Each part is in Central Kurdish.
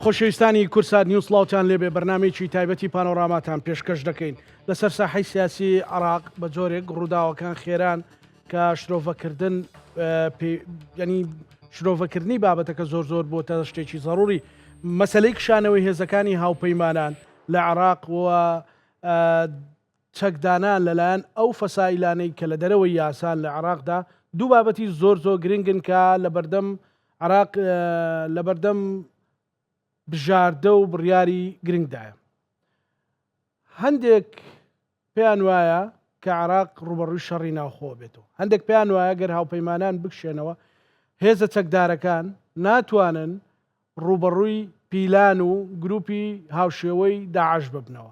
خۆشەویستانی کوردسات نیوز سڵاوتان لێبێ بەرنامەیەکی تایبەتی پانۆراماتان پێشکەش دەکەین لەسەر ساحەی سیاسی عراق بە جۆرێک ڕووداوەکان خێران کە شرۆڤەکردن ینی شرۆڤەکردنی بابەتەکە زۆر زۆر بۆتە شتێکی زەڕوری مەسلەی کشانەوەی هێزەکانی هاوپەیمانان لە عراق و چەکدانان لەلایەن ئەو فەسائیلانەی کە لە دەرەوەی یاسان لە عێراقدا دوو بابەتی زۆر زۆر گرنگن کە لەبەردەم عێراق لەبەردەم بژاردە و بڕیاری گرنگدایە. هەندێک پێیان وایە کە عێراق ڕووبەڕووی شەڕی ناوخۆ بێتەوە. هەندێک پێیان وایە گەر هاوپەیمانان بکشێنەوە هێزە چەکدارەکان ناتوانن ڕووبەڕووی پیلان و گروپی هاوشێوەی داعش ببنەوە.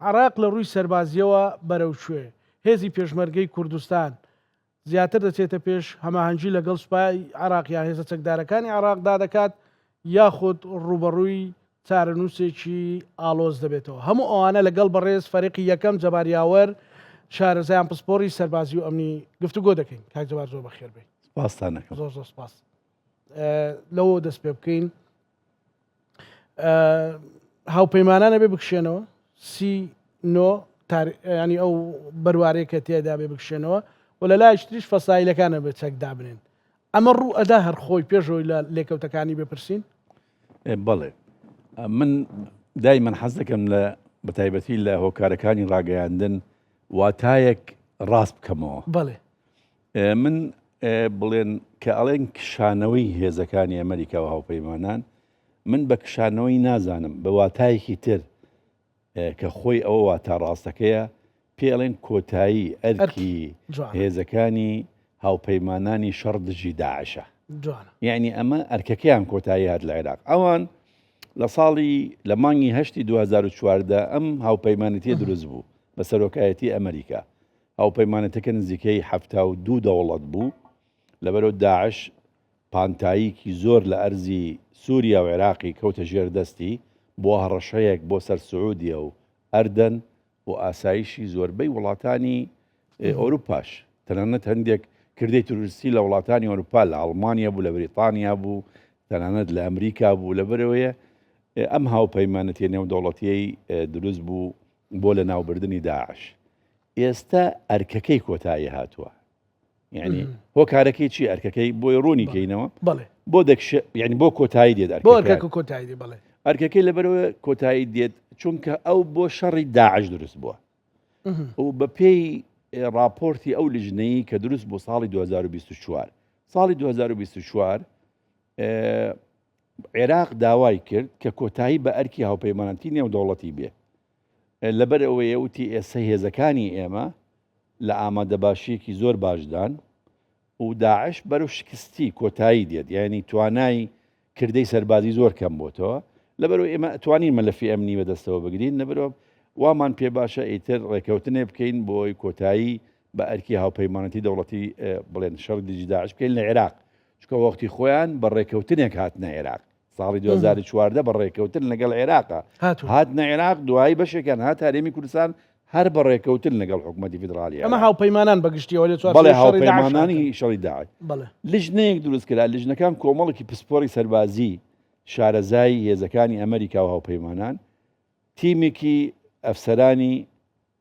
عێراق لە ڕووی سەربازییەوە بەرەو کوێ؟ هێزی پێشمەرگەی کوردستان زیاتر دەچێتە پێش هەماهەنگی لەگەڵ سوپای عێراق یان هێزە چەکدارەکانی عێراقدا دەکات یاخود ڕووبەڕووی چارەنووسێکی ئاڵۆز دەبێتەوە؟ هەموو ئەوانە لەگەڵ بەڕێز فەریقی یەکەم جەبار یاوەر شارەزایان پسپۆڕی سەربازی و ئەمنی گفتوگۆ دەکەین. کاک جەبار زۆر بەخێر بێی. سپاستان ئەکەم. زۆر زۆر سپاس. لەوە دەست پێ بکەین هاوپەیمانان ئەبێ بکشێنەوە سی نۆ ینی ئەو بەروارەیە کە تێدا بێ بکشێنەوە و لە لایش تریش فەسایلەکانە بێ چەک دابنێن ئەمە ڕوو ئەدا هەر خۆی پێشەوەی لە لێکەوتەکانی بپرسین بەڵێ من دای من حەز دەکەم لە بەتایبەتی لە هۆکارەکانی ڕاگەیاندن واتایەک ڕاست بکەمەوە بەڵێ من بڵێن کە ئەڵێن کشانەوەی هێزەکانی ئەمریکا و هاوپەیمانان من بە کشانەوەی نازانم بە واتایەکی تر کە خۆی ئەوە واتا ڕاستەکەیە پێ ئەڵێن کۆتایی ئەرکی هێزەکانی هاوپەیمانانی شەڕ دژی داعشە یعنی ئەمە ئەرکەکەیان کۆتایی هات لە عێراق ئەوان لە ساڵی لە مانگی هەشتی 2014 ئەم هاوپەیمانەتیە دروست بوو بە سەرۆکایەتی ئەمریکا هاوپەیمانێتەکە نزیکەی 72 دەوڵەت بوو، لەبەرئەوە داعش پانتاییکی زۆر لە ئەرزی سوریا و عێراقی کەوتە ژێر دەستی، بووە هەڕەشەیەک بۆ سەر سعودیە و ئەردەن و ئاسایشی زۆربەی وڵاتانی ئەوروپاش، تەنانەت هەندێک کردەی تیرۆریستی لە وڵاتانی ئەوروپا لە ئەڵمانیا بوو، لە بریتانیا بوو، تەنانەت لە ئەمریکا بوو، لەبەرئەوەیە ئەم هاوپەیمانێتیە نێودەوڵەتیەی دروست بوو بۆ لەناوبردنی داعش. ئێستا ئەرکەکەی کۆتایی هاتووە یعنی هۆکارەکەی چی ئەرکەکەی بۆی ڕوونی کەینەوە بۆ دەکش یعنی بۆ کۆتایی دێت ئەرکەکە کۆتایی دێ بڵێ ئەرکەکەی لەبەرەوە کۆتایی دێت چونکە ئەو بۆ شەڕی داعش دروست بووە و بە پێی راپۆرتی ئەو لژنەی کە دروست بۆ ساڵی 2024 ساڵی 2024 عێراق داوای کرد کە کۆتایی بە ئەرکی هاوپەیمانەتی نێودەوڵەتی بێ لەبەر ئەوەیە وتی ئێستا هێزەکانی ئێمە لە ئامادەباشییەکی زۆر باشدان و داعش بەرەو شکستی کۆتایی دێت یعنی توانای کردەی سەربازی زۆر کەم بۆتەوە لەبەرەوە ئێمە توانین مەلەفی ئەمنی بەدەستەوە بگرین لەبەرەوە وامان پێ باشە ئیتر ڕێکەوتنێ بکەین بۆی کۆتایی بە ئەرکی هاوپەیمانەتی دەوڵەتی بڵێن شەڕ دژی داعش بکەین لە عێراق چونکە وەختی خۆیان بە ڕێکەوتنێک هاتنە عێراق ساڵی 2014 بە ڕێکەوتن لەگەڵ عێراقا هاتنە عێراق دوایی بەشێکیان هات هەرێمی کوردستان هەر بە ڕێکەوتن لەگەڵ حکوومەتی فیدراڵی ئەمە هاوپەیمانان بەگشتیەوە لە چوار بەڵێ هاوپەیمانانی شەڕی داعش لژنەیەک دروست کرا لژنەکان کۆمەڵێکی پسپۆڕی سەربازی شارەزای هێزەکانی ئەمریکا و هاوپەیمانان تیمێکی ئەفسەرانی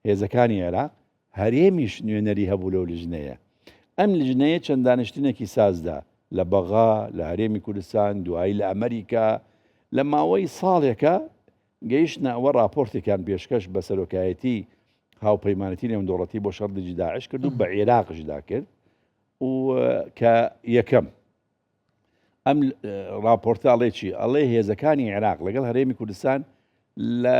هێزەکانی عێراق، هەرێمیش نوێنەری هەبوو لەو لیژنەیە. ئەم لیژنەیە چەند دانیشتنێکی سازدا لە بەغا، لە هەرێمی کوردستان، دوایی لە ئەمەریکا. لە ماوەی ساڵێکا گەیشتنە ئەوە ڕاپۆرتێکیان پێشکەش بە سەرۆکایەتی هاوپەیمانێتی نێودەوڵەتی بۆ شەڕ دژی داعش کرد و بە عێراقیشدا کرد و کە یەکەم ئەم ڕاپۆرتە ئەڵێ چی؟ ئەڵێ هێزەکانی عێراق لەگەڵ هەرێمی کوردستان لە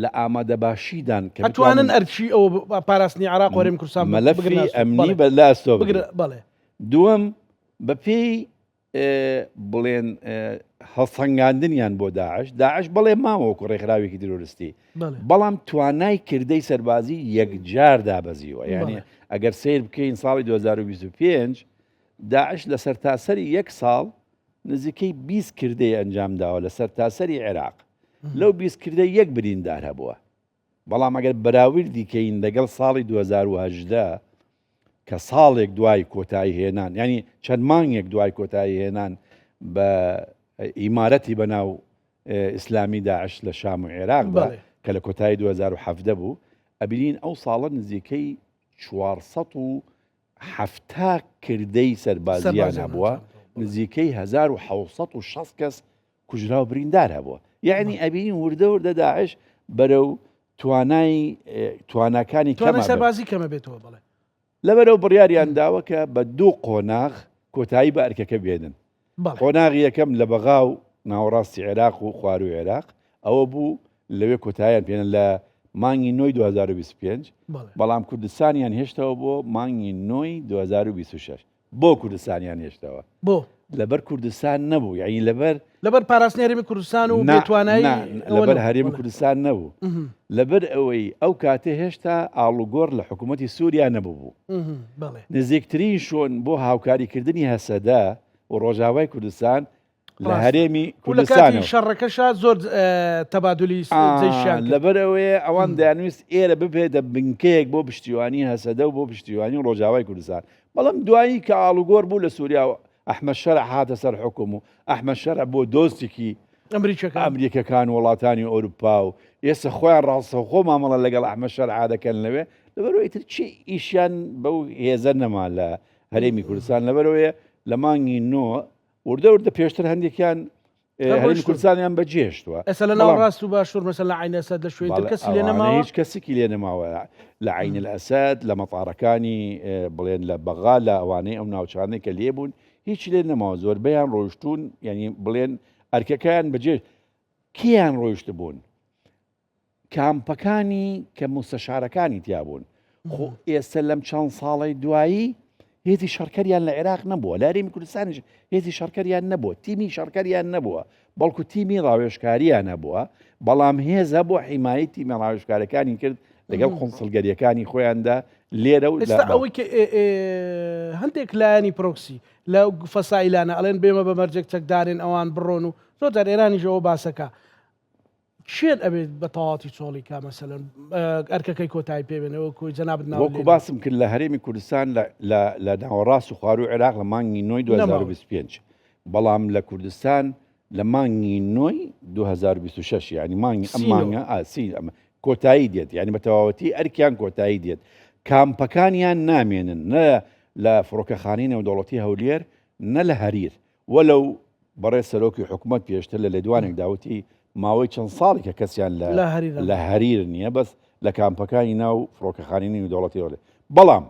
لە ئامادەباشیدان کە ئەتوانن ئەرکی ئەو پاراستنی عێراق و هەرێمی کوردستان مەلەفی ئەمنی بە لاستۆ بگرن بەڵێ دووەم بەپێی بڵێن هەڵسەنگاندنیان بۆ داعش داعش بەڵێ ماوە وەکو ڕێکخراوێکی تیرۆریستی بەڵام توانای کردەی سەربازی یەکجار دابەزیوە یعنی ئەگەر سیر بکەین ساڵی 2025 داعش لە سەرتاسەری یەک ساڵ نزیکەی 20 کردەی ئەنجام داوە لە سەرتاسەری عێراق لەو 20 کردە یەک بریندار هەبووە بەڵام ئەگەر بەراوردی کەین لەگەڵ ساڵی 2018 کە ساڵێک دوای کۆتایی هێنان ینی چەند مانگێک دوای کۆتایی هێنان بە ئیمارەتی بەناو ئیسلامی داعش لە شام و عێراقدا کە لە کۆتایی 2017 بوو ئەبینین ئەو ساڵە نزیکەی 470 کردەی سەربازیان هەبووە نزیکەی 1960 کەس کوژرا و بریندار هەبووە یعنی ئەبینین وردە وردە داعش بەرەو توانای تواناکانی سەربازی کەمە بێتەوە بڵێ لەبەرئەو بڕیاریان داوە کە بە دوو قۆناغ کۆتایی بە ئەرکەکە بێنن. قۆناغی یەکەم لە بەغا و ناوەڕاستی عێراق و خوارووی عێراق، ئەوە بوو لەوێ کۆتاییان پێنە لە مانگی نۆی 2025، بەڵام کوردستانیان هێشتەوە بۆ مانگی نۆی 2026. بۆ کوردستانیان هێشتەوە؟ بۆ؟ لەبەر کوردستان نەبوو یعنی لەبەر لەبەر پاراستنی هەرێمی کوردستان و بێتوانایی لەبەر هەرێمی کوردستان نەبوو لەبەر ئەوەی ئەو کاتێ هێشتا ئاڵوگۆڕ لە حکوومەتی سووریا نەبوو بوو نزیکترین شۆن بۆ هاوکاریکردنی هەسەدە و ڕۆژاوای کوردستان لە هەرێمی کوردستان شەڕەکەشا زۆر تەبادلی لەبەر ئەوەیە ئەوان دەیانویست ئێرە ببێتە بنکەیەک بۆ پشتیوانی هەسەدە و بۆ پشتیوانی ڕۆژاوای کوردستان بەڵام دوایی کە ئاڵوگۆڕ بوو لە سووریا و ئەحمەد شەرع هاتە سەر حوکم و ئەحمەد شەرع بۆ دۆستێکی ئەمریکەکان و وڵاتانی ئەوروپا و ئێستا خۆیان ڕاستەوخۆ مامەڵە لەگەڵ ئەحمەد شەرع دەکەن لەوێ لەبەرەوەی تر چی ئیشیان بەو هێزە نەما لە هەرێمی کوردستان لەبەرەوەیە لە مانگی نۆ وردە وردە پێشتر هەندێکیان هەرێمی کوردستانیان بەجێهێشتووە. ئێستا لە ناوەڕاست و باشوور مەسەلەن لە عەین ئەسەد لە شوێنی تر کەسی لێ نەماوە؟ هیچ کەسێکی لێ نەماوە لە عەین ئەسەد لە مەتارەکانی بڵێن لە بەغا لە ئەوانەی ئەو ناوچانەی کە لێ بوون هیچ لێ نەماوە زۆربەیان ڕۆیشتوون یعنی بڵێن ئەرکەکەیان بەجێ کێیان ڕۆیشتبوون؟ کامپەکانی کە موستەشارەکانی تیا بوون خۆ ئێستا لەم چەند ساڵەی دوایی هێزی شەڕکەریان لە عێراق نەبووە لە هەرێمی کوردستانیش هێزی شەڕکەریان نەبووە تیمی شەڕکەریان نەبووە بەڵکو تیمی ڕاوێژکاریان هەبووە بەڵام هێز هەبوو حیمایەی تیمە ڕاوێژکارەکانی کرد لەگەڵ قونسڵگەریەکانی خۆیاندا لێرە و ئێستا ئەوەی کە هەندێک لایەنی پرۆکسی لە فەسائیلانە ئەڵێن بێمە بە مەرجێک چەکدارێن ئەوان بڕۆن و زۆر جار ئێرانیش ئەوە باسەکە کێن ئەبێت بە تەواوەتی چۆڵی کا مەسەلەن ئەرکەکەی کۆتایی پێ بێنێ وەکو جەنابت ناو وەکو باسم کرد لە هەرێمی کوردستان لە ناوەڕاست و خواروو عێراق لە مانگی نۆی 2025 بەڵام لە کوردستان لە مانگی نۆی 2026 یعنی مانگی ئەم مانگە ئاسی ئەمە کۆتایی دێت یعنی بە تەواوەتی ئەرکیان کۆتایی دێت کامپەکانیان نامێنن نە لە فڕۆکەخانەی نێودەوڵەتی هەولێر نە لە هەریر وەلەو بەڕێز سەرۆکی حکومەت پێشتر لە لێدوانێکدا وتی ماوەی چەند ساڵێکە کەسیان لە لە هەریر نییە بەس لە کامپەکانی ناو فڕۆکەخانەی نێودەوڵەتی هەولێر بەڵام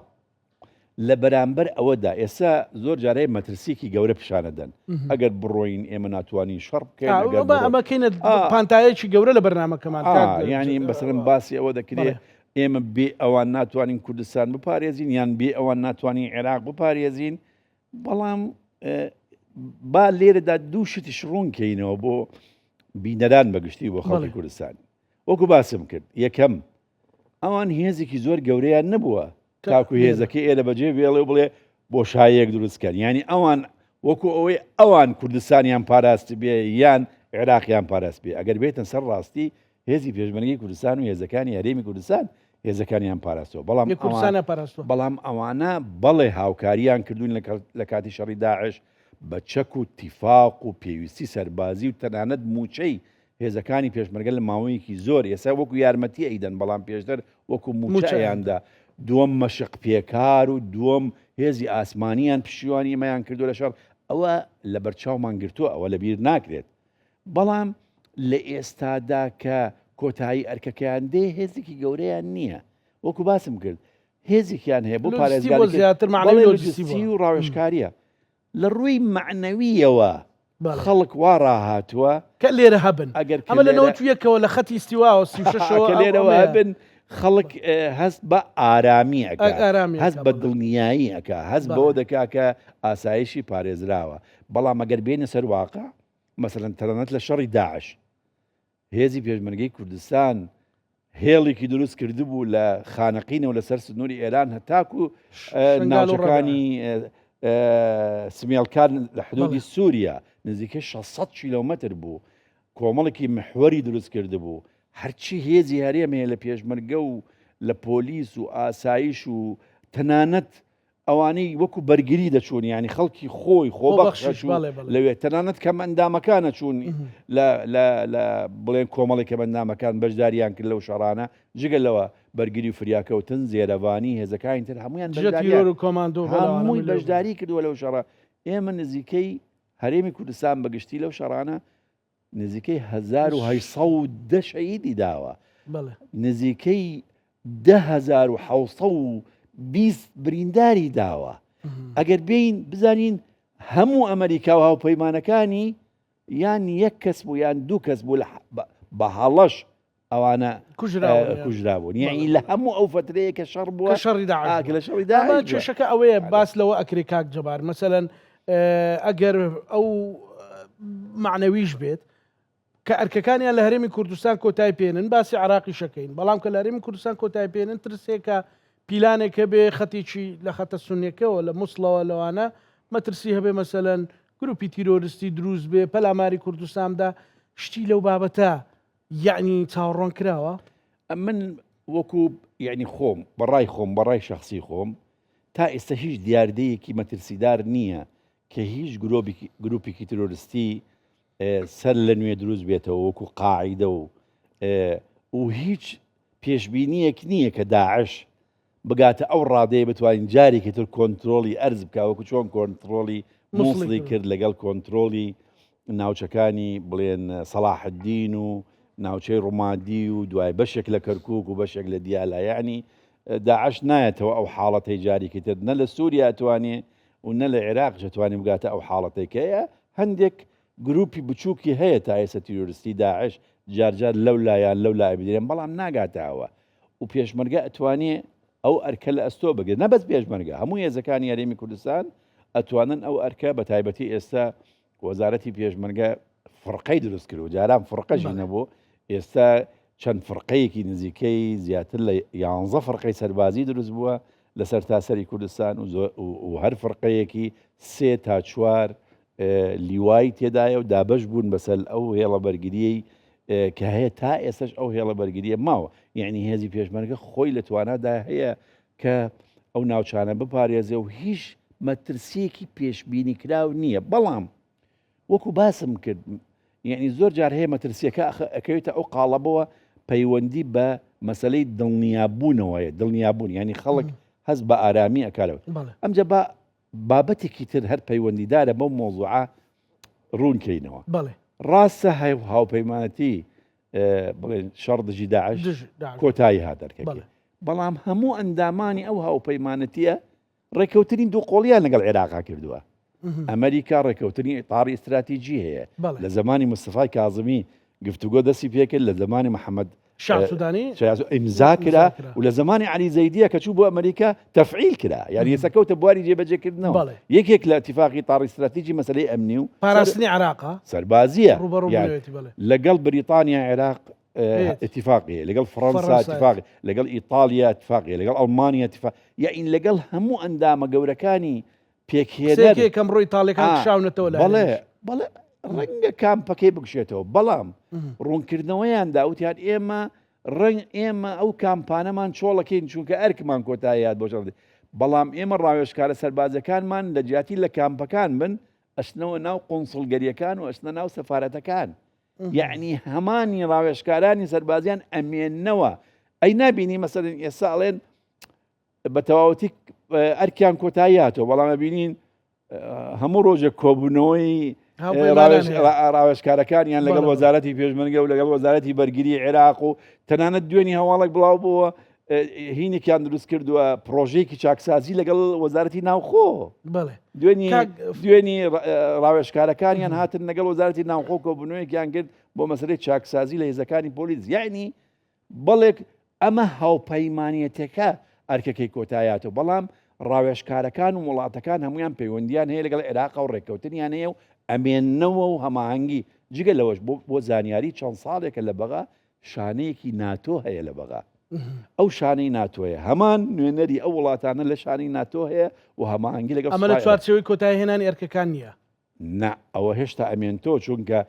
لە بەرامبەر ئەوەدا ئێستا زۆر جارەیە مەترسیکی گەورە پیشانەدەن ئەگەر بڕۆین ئێمە ناتوانین شەڕ بکەین ئەمەکەینە پانتایەکی گەورە لە بەرنمەکەمان ینی بەسەرم باسی ئەوە دەکرێت ئێمە بێ ئەوان ناتوانین کوردستان بپارێزین یان بێ ئەوان ناتوانین عێراق بپارێزین بەڵام با لێرەدا دوو شتیش ڕوون کەینەوە بۆ بینەران بەگشتی بۆ خەڵکی کوردستان وەکو باسم کرد یەکەم ئەوان هێزێکی زۆر گەورەیان نەبووە تاکو هێزەکەی ئێرە بەجێ بێڵێ و بڵێ بۆ شایەک دروستکەن ینی ئەوان وەکو ئەوەی ئەوان کوردستانیان پاراست بێ یان عێراقیان پاراست بێ ئەگەر بێتن سەر ڕاستی هێزی پێشمەرگەی کوردستان و هێزەکانی هەرێمی کوردستان هێزەکانیان پاراستەوە بەڵام بەڵام ئەوانە بەڵێ هاوکاریان کردوون لە کاتی شەڕی داعش بە چەک و تیفاق و پێویستی سەربازی و تەنانەت موچەی هێزەکانی پێشمەرگە لە ماوەیەکی زۆر ئێستا وەکو یارمەتی ئەیدەن بەڵام پێشتر وەکو موچەیاندا دووەم مەشق پێکار و دووەم هێزی ئاسمانیان پشیوانی ئەمەیان کردو لە شەڕ ئەوە لە بەرچاومان گرتووە ئەوە لەبیر ناکرێت بەڵام لە ئێستادا کە کۆتایی ئەرکەکەیان دێ هێزێکی گەورەیان نییە وەکو باسم کرد هێزێکیان هەیە بۆ پارێزگاری زیاتر لۆجستی و ڕاوێژکاریە لە ڕووی مەعنەویەوە خەڵک وا ڕاهاتووە کە لێرە هەبن ئەگەر ئەمە لە نەوەت یەکەوە لە خەتی ئیستیواوە 36ەوە کە لێرەوە هەبن خەڵک هەست بە ئارامی ئەکا هەست بە دڵنیایی ئەکا هەست بەوە دەکا کە ئاسایشی پارێزراوە بەڵام ئەگەر بێنە سەر واقع مەسەلەن تەنانەت لە شەڕی داعش هێزی پێشمەرگەی کوردستان هێڵێکی دروست کردبوو لە خانەقینەوە لەسەر سنووری ئێران هەتاکو ناوچەکانی سمێڵکان لە حدودی سووریا نزیکەی 600 کیلۆمەتر بوو کۆمەڵێکی محوەری دروست کردبوو هەرچی هێزی هەرێم هەیە لە پێشمەرگە و لە پۆلیس و ئاسایش و تەنانەت. ئەوانەی وەکو بەرگری دەچوون یانی خەڵکی خۆی خۆبەخش لەوێ تەنانەت کەم ئەندامەکانە چوون لە بڵێن کۆمەڵی کەم ئەندامەکان بەشداریان کرد لەو شەڕانە جگە لەوە بەرگری و فریاکەوتن زێرەڤانی هێزەکانی تر هەمویان بەشداری و کۆماندۆ هەمووی بەشداری کردووە لەو شەڕە ئێمە نزیکەی هەرێمی کوردستان بەگشتی لەو شەڕانە نزیکەی 1810 شەهیدی داوە نزیکەی 10720 برینداری داوە ئەگەر بین بزانین هەموو ئەمریکا و هاوپەیمانەکانی یان یەک کەس بوو یان دوو کەس بوو بە هەڵەش ئەوانە کوژرابوون یعنی لە هەموو ئەو فترەیە کە شەڕ بووە شەڕی داعش لە شەڕی داعش کێشەکە ئەوەیە باس لەوە ئەکرێ کاک جەبار مەسەلەن ئەگەر ئەو معنەویش بێت کە ئەرکەکانیان لە هەرێمی کوردستان کۆتای پێنن باسی عراقی شەکەین بەڵام کە لە هەرێمی کوردستان کۆتای پێنن ترسێکە پیلانێک هەبێ خەتێکی لە خەتە سونیەکەوە لە موسڵەوە لەوانە مەترسی هەبێ مەسەلەن گروپی تیرۆرستی دروست بێ پەلاماری کوردستاندا شتی لەو بابەتە یەعنی چاوەڕوان کراوە؟ ئەمن وەکو یعنی خۆم بەڕای خۆم بەڕای شخصی خۆم تا ئێستا هیچ دیاردەیەکی مەترسیدار نییە کە هیچ گروپێکی ترۆرستی سەر لە نوێ دروست بێتەوە وەکو قاعیدە و و هیچ پێشبینیەک نییە کە داعش بگاتە ئەو ڕادەیە بتوانین جارێکی تر کۆنترۆڵی ئەرز بکە وەکو چۆن کۆنترۆڵی مووسڵی کرد لەگەڵ کۆنترۆڵی ناوچەکانی بڵێن سەڵاحدین و ناوچەی ڕومادی و دوای بەشێک لە کەرکک و بەشێک لە دیالا یعنی داعش نایەتەوە ئەو حاڵەتەی جارێکی تر نە لە سووریا توانێ و نە لە عێراق دەتوانێت بگاتە ئەو حاڵەتەی کە هەیە هەندێک گروپی بچووکی هەیە تا ئێستا تیرۆرستی داعش جارجار لەو لایان لەو لای بدرێن بەڵام ناگاتە ئەوە و پێشمەرگە ئەتوانێ ئەو ئەرکە لە ئەستۆ بگرێت نە بەس پێشمەرگە هەموو هێزەکانی هەرێمی کوردستان ئەتوانن ئەو ئەرکە بە تایبەتی ئێستا وەزارەتی پێشمەرگە فڕقەی دروست کرد و جاران فڕقەشی نەبوو ئێستا چەند فڕقەیەکی نزیکەی زیاتر لە یانزە فڕقەی سەربازی دروست بووە لە سەرتاسەری کوردستان و هەر فڕقەیەکی سێ تا چوار لیوای تێدایە و دابەش بوون بەسەر ئەو هێڵە بەرگریەی کە هەیە تا ئێستش ئەو هێڵە بەرگریە ماوە یعنی هێزی پێشمەرگە خۆی لە توانادا هەیە کە ئەو ناوچانە بپارێزێ و هیچ مەترسیەکی پێشبینی کراو نییە بەڵام وەکو باسم کرد یعنی زۆر جار هەیە مەترسیەکە ئەکەوێتە ئەو قاڵەبەوە پەیوەندی بە مەسلەی دڵنیابوونەوەیە دڵنیابوون ینی خەڵک هەست بە ئارامی ئەکارەوە ئەمجا بە بابەتێکی تر هەر پەیوەندیدارە بەو مۆزوعە ڕوون کەینەوە ڕاستە هاوپەیمانەتی بڵێن شەڕ دژی داعش کۆتایی هاتەرکەکە بەڵام هەموو ئەندامانی ئەو هاوپەیمانەتیە ڕێککەوتنی دوو قۆڵیان لەگەڵ عێراقا کردووە. ئەمریکا ڕێککەوتنی ئیتاری ئیستراتیجی هەیە. لە زمانی مستەفای کازمی گفتوگۆ دەستی پێکرد لە زمانی محەممەد شاسوودانی ئیمزا کرا و لە زمانی علی زەیدیە کە چوو بۆ ئەمریکا تەفعیل کرا یعنی ئێستا کەوتە بواری جێبەجێکردنەوە یەکێک لە اتفاقی ئیتاری استراتیجی مەسلەی ئەمنی و پاراستنی عێراقە سەربازیە لەگەڵ بریتانیا عێراق اتفاقی لەگەڵ فڕەنسا اتفاقی لەگەڵ ئیتالیا اتفاقی لەگەڵ ئەڵمانیا اتفاق یاین لەگەڵ هەموو ئەندامە گەورەکانی پێکهێنەر کەم ڕۆی تاڵەکان کشاونەتەوە بەڵێ بەڵێ ڕەنگە کامپەکەی بکشێتەوە بەڵام ڕوونکردنەوەیان داوتیان ئێمە ڕنگ ئێمە ئەو کامپانەمان چۆڵەکەین چونکە ئەرکمان کۆتاییات بۆ بەڵام ئێمە ڕاوێژکارە سەربازەکانمان لە جیاتی لە کامپەکان بن ئەچنەوە ناو قونسڵگەریەکان و ئەچنە ناو سەفارەتەکان یەعنی هەمانی ڕاوێژکارانی سەربازیان ئەمێننەوە ئەی نابینی مەسەرن ئێستا ئەڵێن بە تەواوەتی ئەرکیان کۆتایی هاتەوە بەڵام ئەبینین هەموو ڕۆژێک کۆبوونەوەی ڕاوێژکارەکانیان لەگەڵ وەزارەتی پێشمەرگە و لەگەڵ وەزارەتی بەرگری عێراق و تەنانەت دوێنی هەواڵێک بڵاو بووە هینێکیان دروست کردووە پرۆژەیەکی چاکسازی لەگەڵ وەزارەتی ناوخۆ دوێنی دوێنی ڕاوێژکارەکانیان هاتن لەگەڵ وەزارەتی ناوخۆ کۆبوونەوەیەکیان کرد بۆ مەسەلەی چاکسازی لە هێزەکانی پۆلیس یعنی بەڵێک ئەمە هاوپەیمانەتەکە ئەرکەکەی کۆتایاتەوە بەڵام ڕاوێژکارەکان و وڵاتەکان هەمویان پەیوەندیان هەیە لەگەڵ عێراق و ڕێککەوتنیان هەیە و ئەمێنەوە و هەماهەنگی جگە لەوەش بۆ زانیاری چەند ساڵێکە لە بەغا شانەیەکی ناتۆ هەیە لە بەغا ئەو شانەی ناتۆیە هەمان نوێنەری ئەو وڵاتانە لە شانەی ناتۆ هەیە و هەماهەنگی لەگەڵ ئەمە لە چوارچێوەی کۆتایی هێنانی ئەرکەکان نییە؟ نا ئەوە هێشتا ئەمێنتۆ چونکە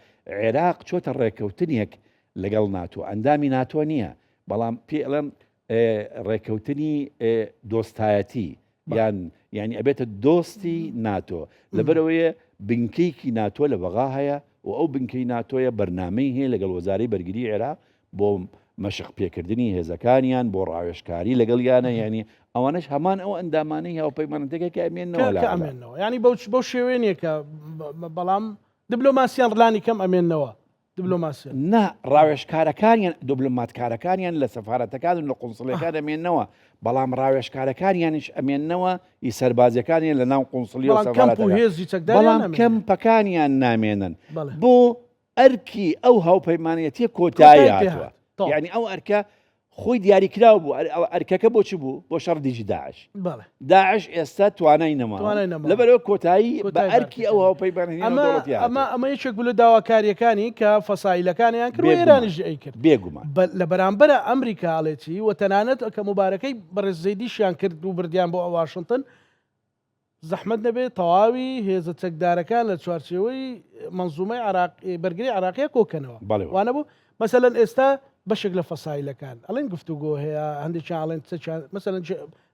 عێراق چۆتە ڕێککەوتنێک لەگەڵ ناتۆ ئەندامی ناتۆ نییە بەڵام پێ ئەڵێم ڕێککەوتنی دۆستایەتی. یان یعنی ئەبێتە دۆستی ناتۆ لەبەرەوەیە بنکەیەکی ناتۆ لە بەغا هەیە و ئەو بنکەی ناتۆیە بەرنامەی هەیە لەگەڵ وەزارەی بەرگری عێراق بۆ مەشق پێکردنی هێزەکانیان بۆ ڕاوێژکاری لەگەڵیانە یعنی ئەوانش هەمان ئەو ئەندامانەی هاوپەیمانەتەکە کە ئەمێنەوە کە ئەمێنەوە ینی بەو بەو شێوەیە نییە کە بەڵام دبلۆماسیان ڕلانی کەم ئەمێنەوە دبلۆماسیان نا ڕاوێژکارەکانیان دبلۆماتکارەکانیان لە سەفارەتەکان و لە قونسڵەکان ئەمێنەوە بەڵام ڕاوێژکارەکانیانیش ئەمێنەوە ئی سەربازیەکانیان لە ناو قونسڵی و بەڵام کەمپ و سەفارەتەکان هێزی چەکداریان بەڵام نامێنن. کەمپەکانیان نامێنن بەڵێ. بۆ ئەرکی ئەو هاوپەیمانەتیە کۆتایی کۆتایی پێ هاتووە هات. تەواو. یعنی ئەو ئەرکە خۆی دیاریکراو بوو ئەرکەکە بۆ چ بوو بۆ شەڕ دژی داعش داعش ئێستا توانای نەما لەبەرەوە کۆتایی بە ئەرکی ئەو هاوپەیمانانی ئەمە ئەمە یەکێک بوو لە داواکاریەکانی کە فەسایلەکانیان کرد ئێرانیش ئەی کرد بێگومان لە بەرامبەرە ئەمریکا ئەڵێتی و تەنانەت کە موبارەکەی بەڕێز زەیدیشیان کرد و بردیان بۆ واشنتن زەحمەت نەبێت تەواوی هێزە چەکدارەکان لە چوارچێوەی مەنزومەی عراق بەرگری عراقیە کۆکەنەوە وانە بوو مەسەلەن ئێستا بەشێک لە فەسایلەکان ئەڵێن گفتوگۆ هەیە هەندێکیان ئەڵێن چەکیان مەسەلەن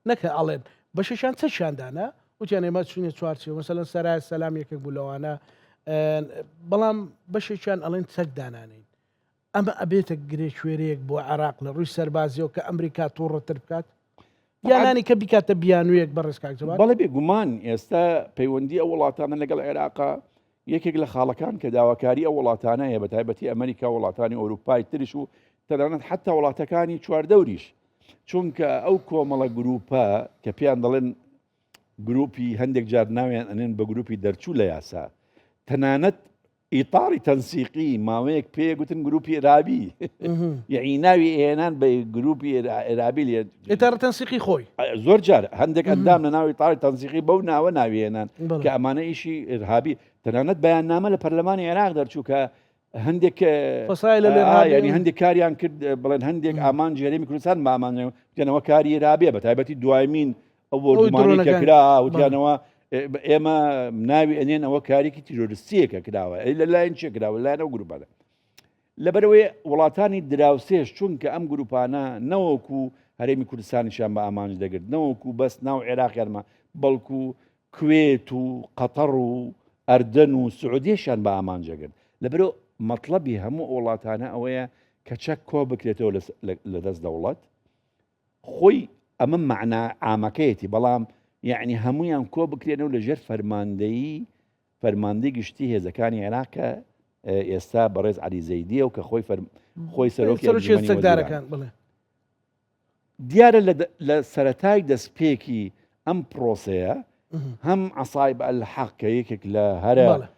نەکە ئەڵێن بەشێکیان چەکیان دانا وتیان ئێمە چوینە چوارچێوە مەسەلەن سەرای سەلام یەکێک بوو لەوانە بەڵام بەشێکیان ئەڵێن چەک دانانین ئەمە ئەبێتە گرێ کوێرەیەک بۆ عێراق لە ڕووی سەربازیەوە کە ئەمریکا تووڕەتر بکات یانانی کە بیکاتە بیانوویەک بەڕێز کاک جەبار؟ بەڵێ بێگومان ئێستا پەیوەندی ئەو وڵاتانە لەگەڵ عێراقا یەکێک لە خاڵەکان کە داواکاری ئەو وڵاتانە هەیە بە تایبەتی ئەمریکا وڵاتانی ئەوروپای ترش و تەنانەت حتا وڵاتەکانی چواردەوریش چونکە ئەو کۆمەڵە گروپە کە پێیان دەڵێن گروپی هەندێک جار ناویان ئەنێن بە گروپی دەرچوو لە یاسا تەنانەت ئیتاڕی تەنسیقی ماوەیەک پێ گوتن گروپی ئێرابی یعنی ناوی ئێنان بە گروپی ئێرابی لێ ئیتاڕ تەنسیقی خۆی زۆر جار هەندێک ئەندام لە ناوی ئیتاڕی تەنسیقی بەو ناوە ناویێنان کە ئەمانە ئیشی ئرهابی تەنانەت بەیاننامە لە پەرلەمانی عێراق دەرچوو کە هەندێک ینی هەندێک کاریان کرد بڵێن هەندێک ئامانج هەرێمی کوردستان بامانەوە کاری ئێرابێ بە تایبەتی دوایمین ئەو بۆردومانەی کە کرا وتیانەوە ئێمە ناوی ئەنێن ئەوە کارێکی تیرۆریستیەکە کراوە ئەی لە لایەن چێ کراوە لایەن ئەو گروپانە لەبەرەوەی وڵاتانی دراوسێش چونکە ئەم گروپانە نەوەکو هەرێمی کوردستانیشیان بە ئامانج دەگرت نەوەکو بەس ناو عێراقیانمە بەڵکو کوێت و قەتەڕ و ئەردەن و سعودیشیان بە ئامانج دەگرت لەبەرو مەطلبی هەموو وڵاتانە ئەوەیە کە چەک کۆ بکرێتەوە لە دەست دەوڵەت خۆی ئەمە مەعنا عامەکەیەتی بەڵام یەعنی هەموویان کۆ بکرێنەوە لە ژێر فەرماندەیی فەرماندەی گشتی هێزەکانی عێراق کە ئێستا بەڕێز عەلی زەیدیە و کە خۆی فەر خۆی سەرۆکی سەرۆکی ئەنجومەنی وەزیران. چەکدارەکان بڵێ دیارە لە لە سەرەتای دەستپێکی ئەم پرۆسەیە هەم عەسایب ئەلحەق کە یەکێک لە هەرە بەڵێ.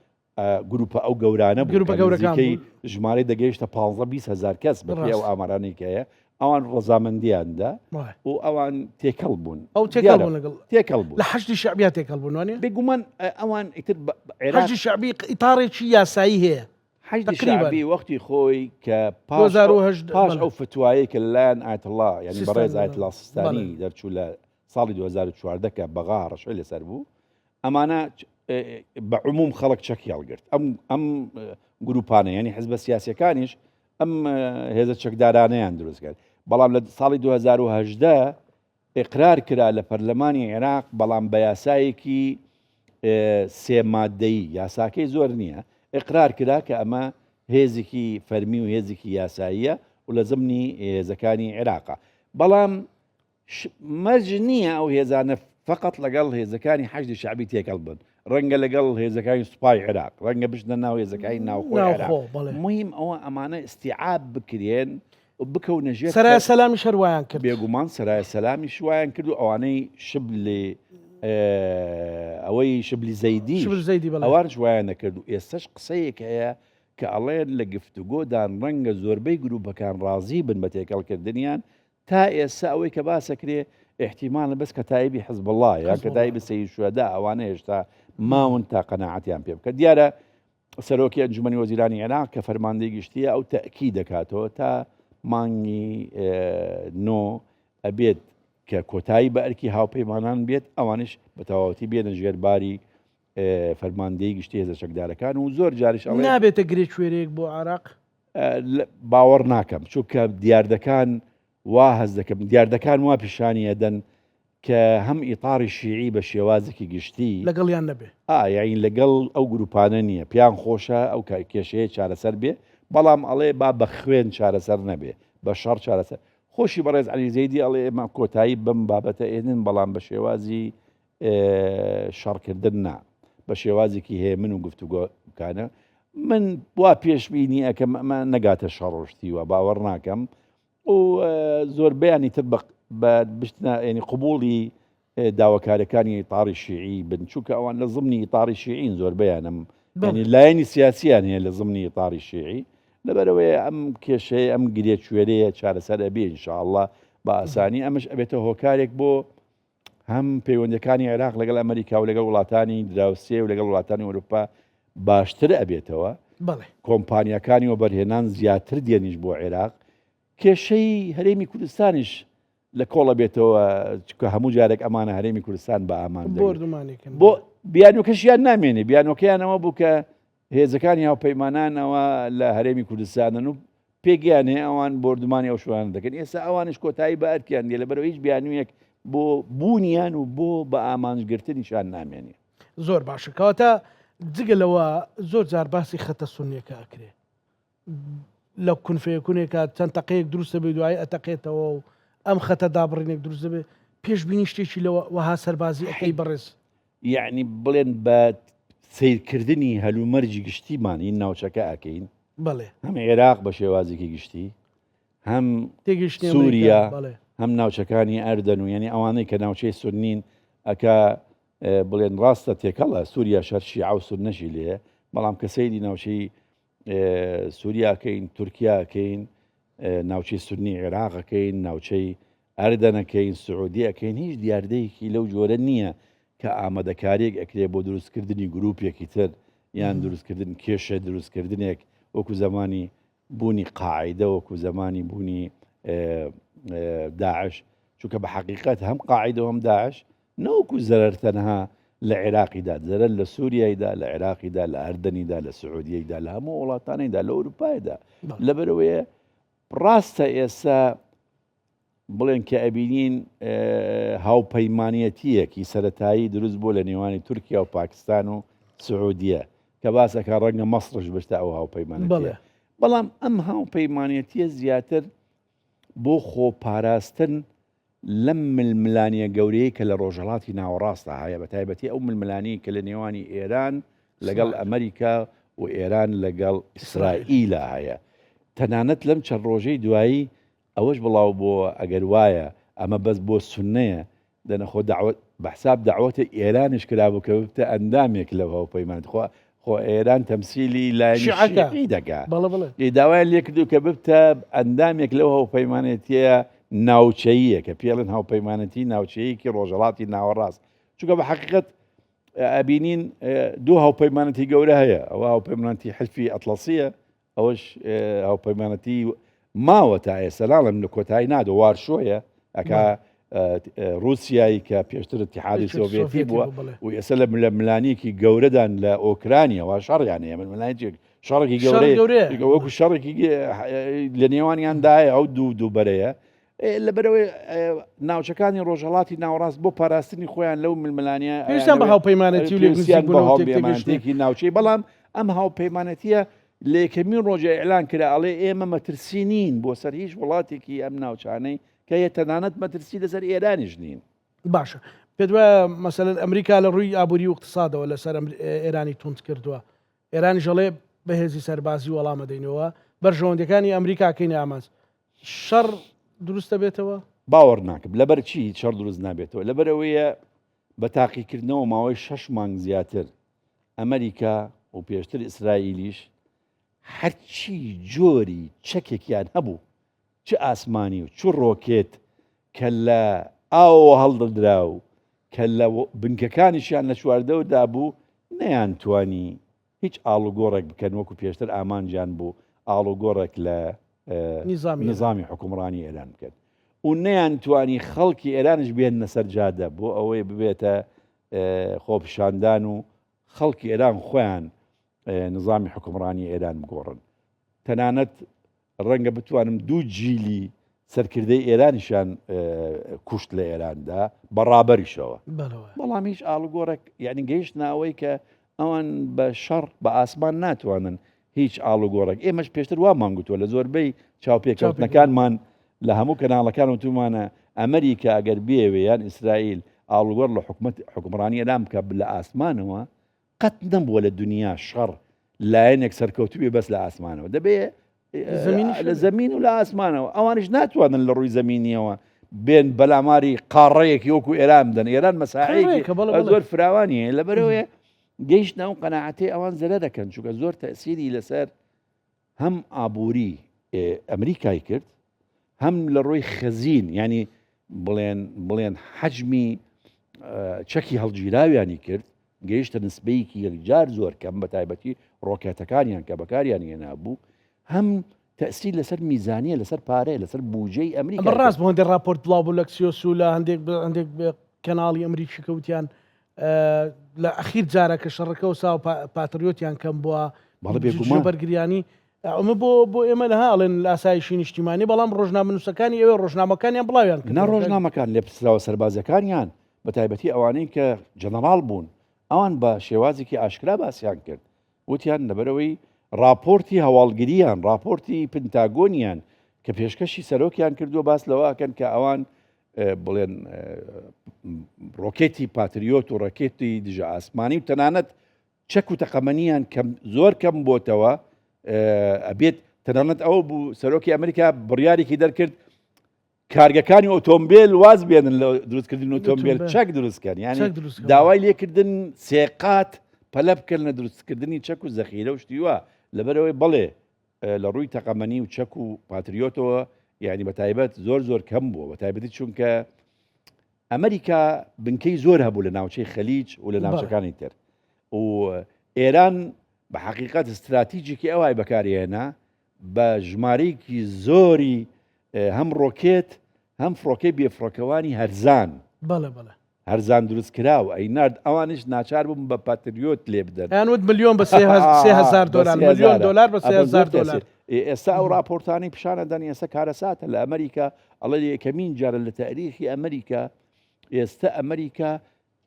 گروپە ئەو گەورانە بوو گروپە گەورەکان نزیکەی ژمارەی دەگەیشتە 15 20 هزار کەس بە پێی ئەو ئامارانەی کە هەیە ئەوان ڕەزامەندیان دا و ئەوان تێکەڵ بوون ئەو تێکەڵ بوون لەگەڵ تێکەڵ بوون لە حەشدی شەعبیا تێکەڵ بوون وانە بێگومان ئەوان ئیتر حەشدی شەعبی ئیتارێکی یاسایی هەیە حەشدی شەعبی وەختی خۆی کە پاش پاش ئەو فتوایەی کە لەلایەن ئایەتوڵا یعنی بەڕێز ئایەتوڵا سیستانی دەرچوو لە ساڵی 2014 کە بەغا هەڕەشەی لەسەر بوو ئەمانە بە عموم خەڵک چەکی هەڵگرت ئەم ئەم گروپانە ینی حزبە سیاسەکانیش ئەم هێزە چەکدارانەیان دروست کرد بەڵام لە ساڵی 2010 ئقرار کرا لە پەرلەمانی عێراق بەڵام بە یاسایەکی سێ مادەیی یاساکەی زۆر نییە ئقرار کرا کە ئەمە هێزێکی فەرمی و هێزێکی یاساییە و لە زمنی هێزەکانی عێراقا بەڵام مەرج نییە ئەو هێزانە فقط لەگەڵ هێزەکانی حەشدی شەعبی تێکەڵ بن ڕەنگە لەگەڵ هێزەکانی سوپای عێراق ڕەنگە بچنە ناو هێزەکانی ناوخۆی عێراق مهم ئەوە ئەمانە ئیستیعاب بکرێن و بکەونە ژێر سەرای سەلامیش هەر وایان کرد بێگومان سەرای سەلامیش وایان کرد و ئەوانەی شبلی ئەوەی شبلی زەیدی شبل زەیدی بەڵێ ئەوانش وایان نەکرد و ئێستاش قسەیەک هەیە کە ئەڵێن لە گفتوگۆدان ڕەنگە زۆربەی گروپەکان ڕازی بن بە تێکەڵکردنیان تا ئێستا ئەوەی کە باس ئەکرێ ئیحتیمالە بەس کەتایبی حزبوڵڵا یا کەتایبی سەید شوهەدا ئەوانە هێشتا ماون تا قەناعەتیان پێ بکە دیارە سەرۆکی ئەنجومەنی وەزیرانی عێراق کە فەرماندەی گشتیە ئەو تەئکی دەکاتەوە تا مانگی نۆ ئەبێت کە کۆتایی بە ئەرکی هاوپەیمانان بێت ئەوانش بە تەواوەتی بێنە ژێر باری فەرماندەی گشتی هێزە چەکدارەکان و زۆر جاریش ئەڵێ نابێتە گرێ کوێرەیەک بۆ عێراق باوەڕ ناکەم چونکە دیاردەکان وا هەست دەکەم دیاردەکان وا پیشانی ئەدەن. کە هەم ئیتاری شیعی بە شێوازێکی گشتی لەگەڵیان نەبێ. ئا یەعنی لەگەڵ ئەو گروپانە نییە، پێیان خۆشە ئەو کێشەیە چارەسەر بێ، بەڵام ئەڵێ با بە خوێن چارەسەر نەبێ، بە شەڕ چارەسەر. خۆشی بەڕێز عەلی زەیدی ئەڵێ ئێمە کۆتایی بەم بابەتە ئێنن، بەڵام بە شێوازی شەڕکردن نا، بە شێوازێکی هێمن و گفتوگۆکانە. من وا پێشبینی ئەکەم ئەمە نەگاتە شەڕ و شتی وا، باوەڕ ناکەم. و زۆربەیانی تر بە بشتنە ینی قوبوڵی داواکارەکانی ئیتاری شیعی بن چونکە ئەوان لە زمنی ئیتاری شیعین زۆربەیانم ینی لایەنی سیاسیان هەیە لە زمنی ئیتاری شیعی لەبەرەوەی ئەم کێشەیە ئەم گرێ کوێرەیە چارەسەر ئەبێ ئینشاءاللە بە ئاسانی ئەمەش ئەبێتە هۆکارێک بۆ هەم پەیوەندەکانی عێراق لەگەڵ ئەمریکا و لەگەڵ وڵاتانی دراوسێ و لەگەڵ وڵاتانی ئەوروپا باشتر ئەبێتەوە کۆمپانیەکانی وەبەرهێنان زیاتر دێنیش بۆ عێراق کێشەی هەرێمی کوردستانیش لە کۆڵە بێتەوە چکە هەموو جارێک ئەمانە هەرێمی کوردستان بە ئامان بۆ بیانوکەشیان نامێنێ بیانۆکەیانەوە بوو کە هێزەکانی هاوپەیمانانەوە لە هەرێمی کوردستانن و پێگەیان هەیە ئەوان بۆردومانی ئەو شوێنانە دەکەن ئێستا ئەوانش کۆتایی بە ئەرکیان دێ لەبەرەوە هیچ بیانوویەک بۆ بوونیان و بۆ بە ئامانجگرتنیشان نامێنێ. زۆر باشە کەواتە جگە لەوە زۆر جار باسی خەتە سونیەکە ئەکرێ لە کونفەیەکونێکە چەند تەقەیەک دروستە بێ دوایی ئەتەقێتەوە و ئەم خەتە دابڕینێک دروست دەبێت پێشبینی شتێکی لەوە وەها سەربازی ئەەکەی بەڕێز یەعنی بڵێن بە سەیرکردنی هەلومەرجی گشتیمان هین ناوچەکە ئەکەین بەڵێ هەم عێراق بە شێوازێکی گشتی هەم سووریا هەم ناوچەکانی ئەردەن و یعنی ئەوانەی کە ناوچەی سنین ئەکا بڵێن ڕاستە تێکەڵە سووریا شەر شیعە و سنەشی لێ بەڵام کە سەیری ناوچەی سووریاکەین تورکیاکەین ناوچەی سنی عێراقەکەین ناوچەی ئەردەن ئەکەین، سعودیە ئەکەین، هیچ دیاردەیەکی لەو جۆرە نییە کە ئامادەکاریەک ئەکرێ بۆ دروستکردنی گروپێکی تر یان دروستکردن کێشە دروستکردنێک وەکو زمانی بوونی قاعدە وەکو زمانی بوونی داعش چونکە بە حقیقت هەم قاعدە هەم داعش نەوەکو زەرەر تەنها لە عێراقیدا زەرەر لە سووریایدا لە عێراقیدا لە ئەردەنیدا لە سعودیەیدا لە هەموو وڵاتانیدا لە ئەوروپایدا لەبەرەوەیە ڕاستە ئێستا بڵێن کە ئەبینین هاوپەیمانەتیەکی سەتایی دروست بوو لە نێوانی تورکیا و پاکستان و سعودیە کە باسەکە ڕەنگە مەسڕش بشتە ئەو هاوپەیمانەتیە بەڵام ئەم هاوپەیمانەتیە زیاتر بۆ خۆپاراستن لەم ململانیە گەورەیە کە لە ڕۆژهڵاتی ناوەڕاستە هەیە بە تایبەتی ئەو ململانی کە لە نێوانی ئێران لەگەڵ ئەمریکا و ئێران لەگەڵ ئیسرائیلە هەیە تەنانەت لەم چەند ڕۆژەی دوایی ئەوەش بڵاو بۆوە ئەگەر وایە ئەمە بەس بۆ سوننەیە دەنا خۆ دەعوەت بە حساب دەعوەتە ئێرانیش کرابوو کە ببتە ئەندامێک لەو هاوپەیمانەتی خۆ خۆ ئێران تەمسیلی لایەنی شیعەکە. شیعی دەکا بەڵێ بەڵێ. ئێ داوایان لێ کردوو کە ببتە ئەندامێک لەو هاوپەیمانێتیە ناوچەییە کە پێڵێن هاوپەیمانێتی ناوچەیەکی ڕۆژهەڵاتی ناوەڕاست چونکە بە حەقیقەت ئەبینین دوو هاوپەیمانەتی گەورە هەیە ئەوە هاوپەیمانەتی حلفی ئەتڵەسیە ئەوەش هاوپەیمانەتی ماوە تا ئێستا ناڵێم لە کۆتایی نادە وارشۆیە ئەکا رووسایی کە پێشتر اتحادی سۆڤێتی بووە و ئێستا لە ململانیەکی گەورەدان لە ئۆکرانیەوە شەڕیان هەیە ململانێک شەڕێکی گەورەیە وەکو شەڕێکی لە نێوانیاندایە ئەو دوو دوو بەرەیە لەبەرەوەی ناوچەکانی ڕۆژهڵاتی ناوەڕاست بۆ پاراستنی خۆیان لەو ململانیە پێویستیان بە هاوپەیمانەتی و پێویستیان بە هاوپەیمانەتێکی ناوچەی بەڵام ئەم هاوپەیمانەتیە لە یەکەمین ڕۆژە ئیعلان کرا ئەڵێ ئێمە مەترسی نین بۆ سەر هیچ وڵاتێکی ئەم ناوچانەی کە یە تەنانەت مەترسی لەسەر ئێرانیش نین. باشە پێت وایە مەسەلەن ئەمریکا لە ڕووی ئابووری و اقتصادەوە لەسەر ئێرانی توند کردووە ئێرانیش ئەڵێ بە هێزی سەربازی وەڵام ئەدەینەوە بەرژەوەندیەکانی ئەمریکا کەینە ئامانج شەڕ دروست دەبێتەوە؟ باوەڕ ناکەم لەبەر چی شەڕ دروست نابێتەوە لەبەر ئەوەیە بە تاقیکردنەوە ماوەی شەش مانگ زیاتر ئەمریکا و پێشتر ئیسرائیلیش هەرچی جۆری چەکێکیان هەبوو چ ئاسمانی و چ ڕۆکێت کە لە ئاوەوە هەڵدەدرا و کە لە بنکەکانیشیان لە چواردەوردا بوو نەیانتوانی هیچ ئاڵوگۆڕێک بکەن وەکو پێشتر ئامانجیان بوو ئاڵوگۆڕێک لە نیزامی حکومڕانی ئێران بکەن و نەیانتوانی خەڵکی ئێرانش بێننە سەر جادە بۆ ئەوەی ببێتە خۆپیشاندان و خەڵکی ئێران خۆیان نظامی حکومڕانی ئێران بگۆڕن تەنانەت ڕەنگە بتوانم دوو جیلی سەرکردەی ئێرانیشیان کوشت لە ئێراندا بە ڕابەریشەوە. بەڵام هیچ ئاڵوگۆڕێک یعنی گەیشتنە ئەوەی کە ئەوان بە شەڕ بە ئاسمان ناتوانن هیچ ئاڵوگۆڕێک. ئێمەش پێشتر وامان گوتووە لە زۆربەی چاوپێکەوتنەکانمان لە هەموو کەناڵەکان وتومانە ئەمریکا ئەگەر بێوێ یان ئیسرائیل ئاڵوگۆڕ لە حکومەت حکومڕانی ئێران بکە لە ئاسمانەوە قەت نەبووە لە دنیا شەڕ لایەنێک سەرکەوتوبێ بەس لە ئاسمانەوە دەبێ لە زەمین و لە ئاسمانەوە ئەوانیش ناتوانن لە ڕووی زەمینیەوە بێن بەلاماری قاڕەیەکی وەکو ئێران بدەن ئێران مەساحەیەکی زۆر فراوانی هەیە لەبەرەوەی گەیشتە ئەو قەناعەتەی ئەوان زەرەر دەکەن چونکە زۆر تەسیری لەسەر هەم ئابووری ئەمریکای کرد هەم لە ڕووی خەزین ینی بڵێن بڵێن حەجمی چەکی هەڵگیراویانی کرد گەیشتە نسبەیەکی یەکجار زۆر کەم بە تایبەتی ڕۆکێتەکانیان کە بەکاریان هێنابوو هەم تەسیر لەسەر میزانیە لەسەر پارەیە لەسەر بوجەی ئەمریکا ئەمە ڕاست بۆ هەندێک ڕاپۆرت بڵاو بوو لە کسیۆس و لە هەندێک هەندێک کەناڵی ئەمریکی کەوتیان لە ئەخیر جارە کە شەڕەکە و ساو پاتریۆتیان کەم بووە بەڵێ بێگومان بەرگریانی ئەمە بۆ بۆ ئێمە لە هاڵێن لە ئاسایشی نیشتیمانی بەڵام ڕۆژنامەنووسەکانی ئەوێ ڕۆژنامەکانیان بڵاویان کرد نا ڕۆژنامەکان لێپرسراوە سەربازیەکانیان بە تایبەتی ئەوانەی کە جەنەڕاڵ بوون ئەوان بە شێوازێکی ئاشکرا باسیان کرد وتیان لەبەرئەوەی ڕاپۆرتی هەواڵگرییان، ڕاپۆرتی پنتاگۆنیان کە پێشکەشی سەرۆکیان کردووە باس لەوە ئەکەن کە ئەوان بڵێن ڕۆکێتی پاتریۆت و ڕەکێتی دژە ئاسمانی و تەنانەت چەک و تەقەمەنیان کەم زۆر کەم بۆتەوە ئەبێت تەنانەت ئەو بوو سەرۆکی ئەمریکا بڕیارێکی دەرکرد کارگەکانی ئۆتۆمبیل واز بێنن لە دروستکردن ئۆتۆمبیل چەک دروستکەن یعنی داوای لێکردن سێقات پەلە بکەن لە دروستکردنی چەک و زەخیرە و شتیوە لەبەرەوەی بڵێ لە ڕووی تەقەمەنی و چەک و پاتریۆتەوە یعنی بە تایبەت زۆر زۆر کەم بووە بە تایبەتی چونکە ئەمریکا بنکەی زۆر هەبوو لە ناوچەی خەلیج و لە ناوچەکانی تر و ئێران بە حقیقت استراتیجێکی ئەوای بەکارهێنا بە ژمارەیەکی زۆری هەم ڕۆکێت هەم فڕۆکەی بێفڕۆکەوانی هەرزان بەڵێ بەڵێ هەرزان دروست کراو ئەی نارد ئەوانیش ناچار بوون بە پاتریۆت لێ بدەن. ئەیان وت ملیۆن بە 3000 دۆلار ملیۆن دۆلار بە 3000 دۆلار. ئێستا ئەو راپۆرتانەی پیشانەدەن ئێستا کارەساتە لە ئەمریکا ئەڵێ یەکەمین جارە لە تاریخی ئەمریکا ئێستا ئەمریکا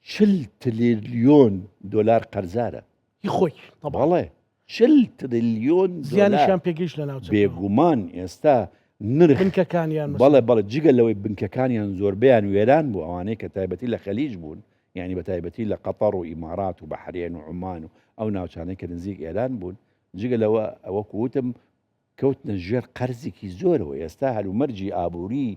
40 تریلیۆن دۆلار قەرزارە. هی خۆی بەڵێ 40 تریلیۆن زیانیشیان پێگەیشت لە ناوچەکە. بێگومان ئێستا نرخ بنکەکانیان بەڵێ بەڵێ جگە لەوەی بنکەکانیان زۆربەیان وێران بوو ئەوانەی کە تایبەتی لە خەلیج بوون یعنی بە تایبەتی لە قەتەڕ و ئیمارات و بەحرێن و عومان و ئەو ناوچانەی کە نزیک ئێران بوون جگە لەوە وەکو وتم کەوتنە ژێر قەرزێکی زۆرەوە، ئێستا هەلومەرجی ئابووری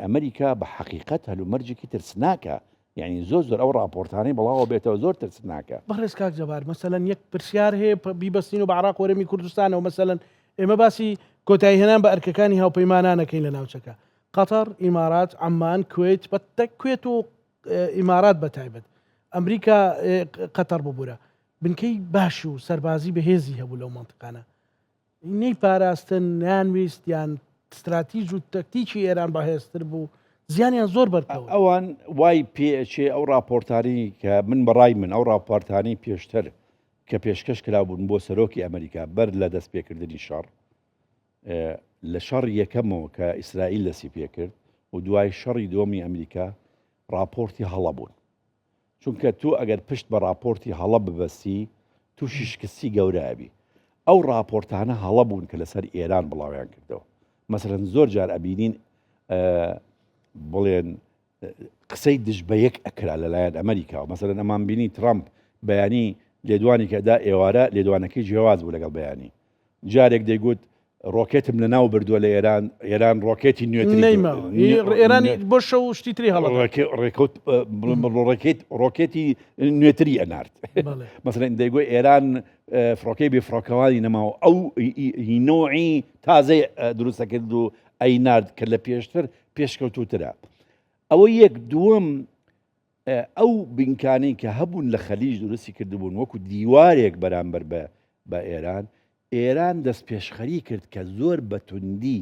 ئەمریکا بە حەقیقەت هەلومەرجێکی ترسناکە، یعنی زۆر زۆر ئەو ڕاپۆرتانەی بڵاوە بێتەوە زۆر ترسناکە. بەڕێز کاک جەبار مەسەلەن یەک پرسیار هەیە بیبەستین و بە عراق و هەرێمی کوردستانەوە مەسەلەن ئێمە باسی کۆتایی هێنان بە ئەرکەکانی هاوپەیمانان ئەکەین لە ناوچەکە قەتەر، ئیمارات، عەممان، کوەیت بە کوێت و ئیمارات بە تایبەت ئەمریکا قەتەر ببورە بنکەی باش و سەربازی بەهێزی هەبوو لەو مەنتقانە نەی پاراستن نانویست یان ستراتیژ و تەکتیکی ئێران بەهێزتر بوو زیانیان زۆر بەرکەوت. ئەوان وای پێ ئەچێ ئەو ڕاپۆرتانەی کە من بەڕای من ئەو ڕاپۆرتانەی پێشتر کە پێشکەش کرابوون بۆ سەرۆکی ئەمریکا بەر لە دەستپێکردنی شەڕ لە شەڕی یەکەمەوە کە ئیسرائیل دەستی پێکرد و دوای شەڕی دووەمی ئەمریکا ڕاپۆرتی هەڵە بوون چونکە تۆ ئەگەر پشت بە ڕاپۆرتی هەڵە ببەستی تووشی شکستی گەورە ئەبی. ئەو ڕاپۆرتانە هەڵە بوون کە لەسەر ئێران بڵاویان کردەوە. مەسەلەن زۆر جار ئەبینین بڵێن قسەی دژ بە یەک ئەکرا لەلایەن ئەمریکاوە. مەسەلەن ئەمان بینی ترامپ بەیانی لێدوانی کە دا ئێوارە لێدوانەکەی جیاواز بوو لەگەڵ بەیانی. جارێک دەیگوت ڕۆکێتم لە ناو بردووە لە ئێران ئێران ڕۆکێتی نوێتری ئێرانی بۆ شەو شتی تری هەڵ ڕێکەوت ڕۆکێت ڕۆکێتی نوێتری ئەنارد مەسەلەن دەیگۆ ئێران فڕۆکەی بێ فڕۆکەوانی نەماوە ئەو نوعی تازەی دروستە کرد و ئەی نارد کە لە پێشتر پێشکەوتوترە ئەوە یەک دووەم ئەو بنکانەی کە هەبوون لە خەلیج دروستی کردبوون وەکو دیوارێک بەرامبەر بە بە ئێران، ئێران دەستپێشخەری کرد کە زۆر بە توندی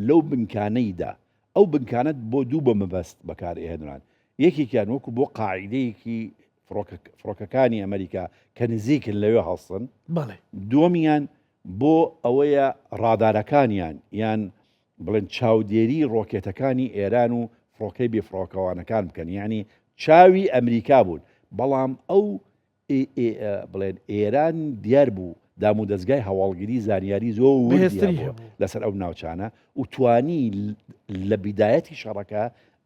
لەو بنکانەی دا. ئەو بنکانە بۆ دوو بە مەبەست بەکار ئەهێنران، یەکێکیان وەکو بۆ قاعیدەیەکی فڕۆکە فڕۆکەکانی ئەمریکا کە نزیکن لەوێ هەڵسن، بەڵێ. دووەمیان بۆ ئەوەیە ڕادارەکانیان یان. بڵێن چاودێری ڕۆکێتەکانی ئێران و فڕۆکەی بێفڕۆکەوانەکان بکەن یعنی چاوی ئەمریکا بوون بەڵام ئەو بڵێن ئێران دیار بوو دام و دەستگای هەواڵگری زانیاری زۆر وردی لەسەر ئەو ناوچانە و توانی لە بیدایەتی شەڕەکە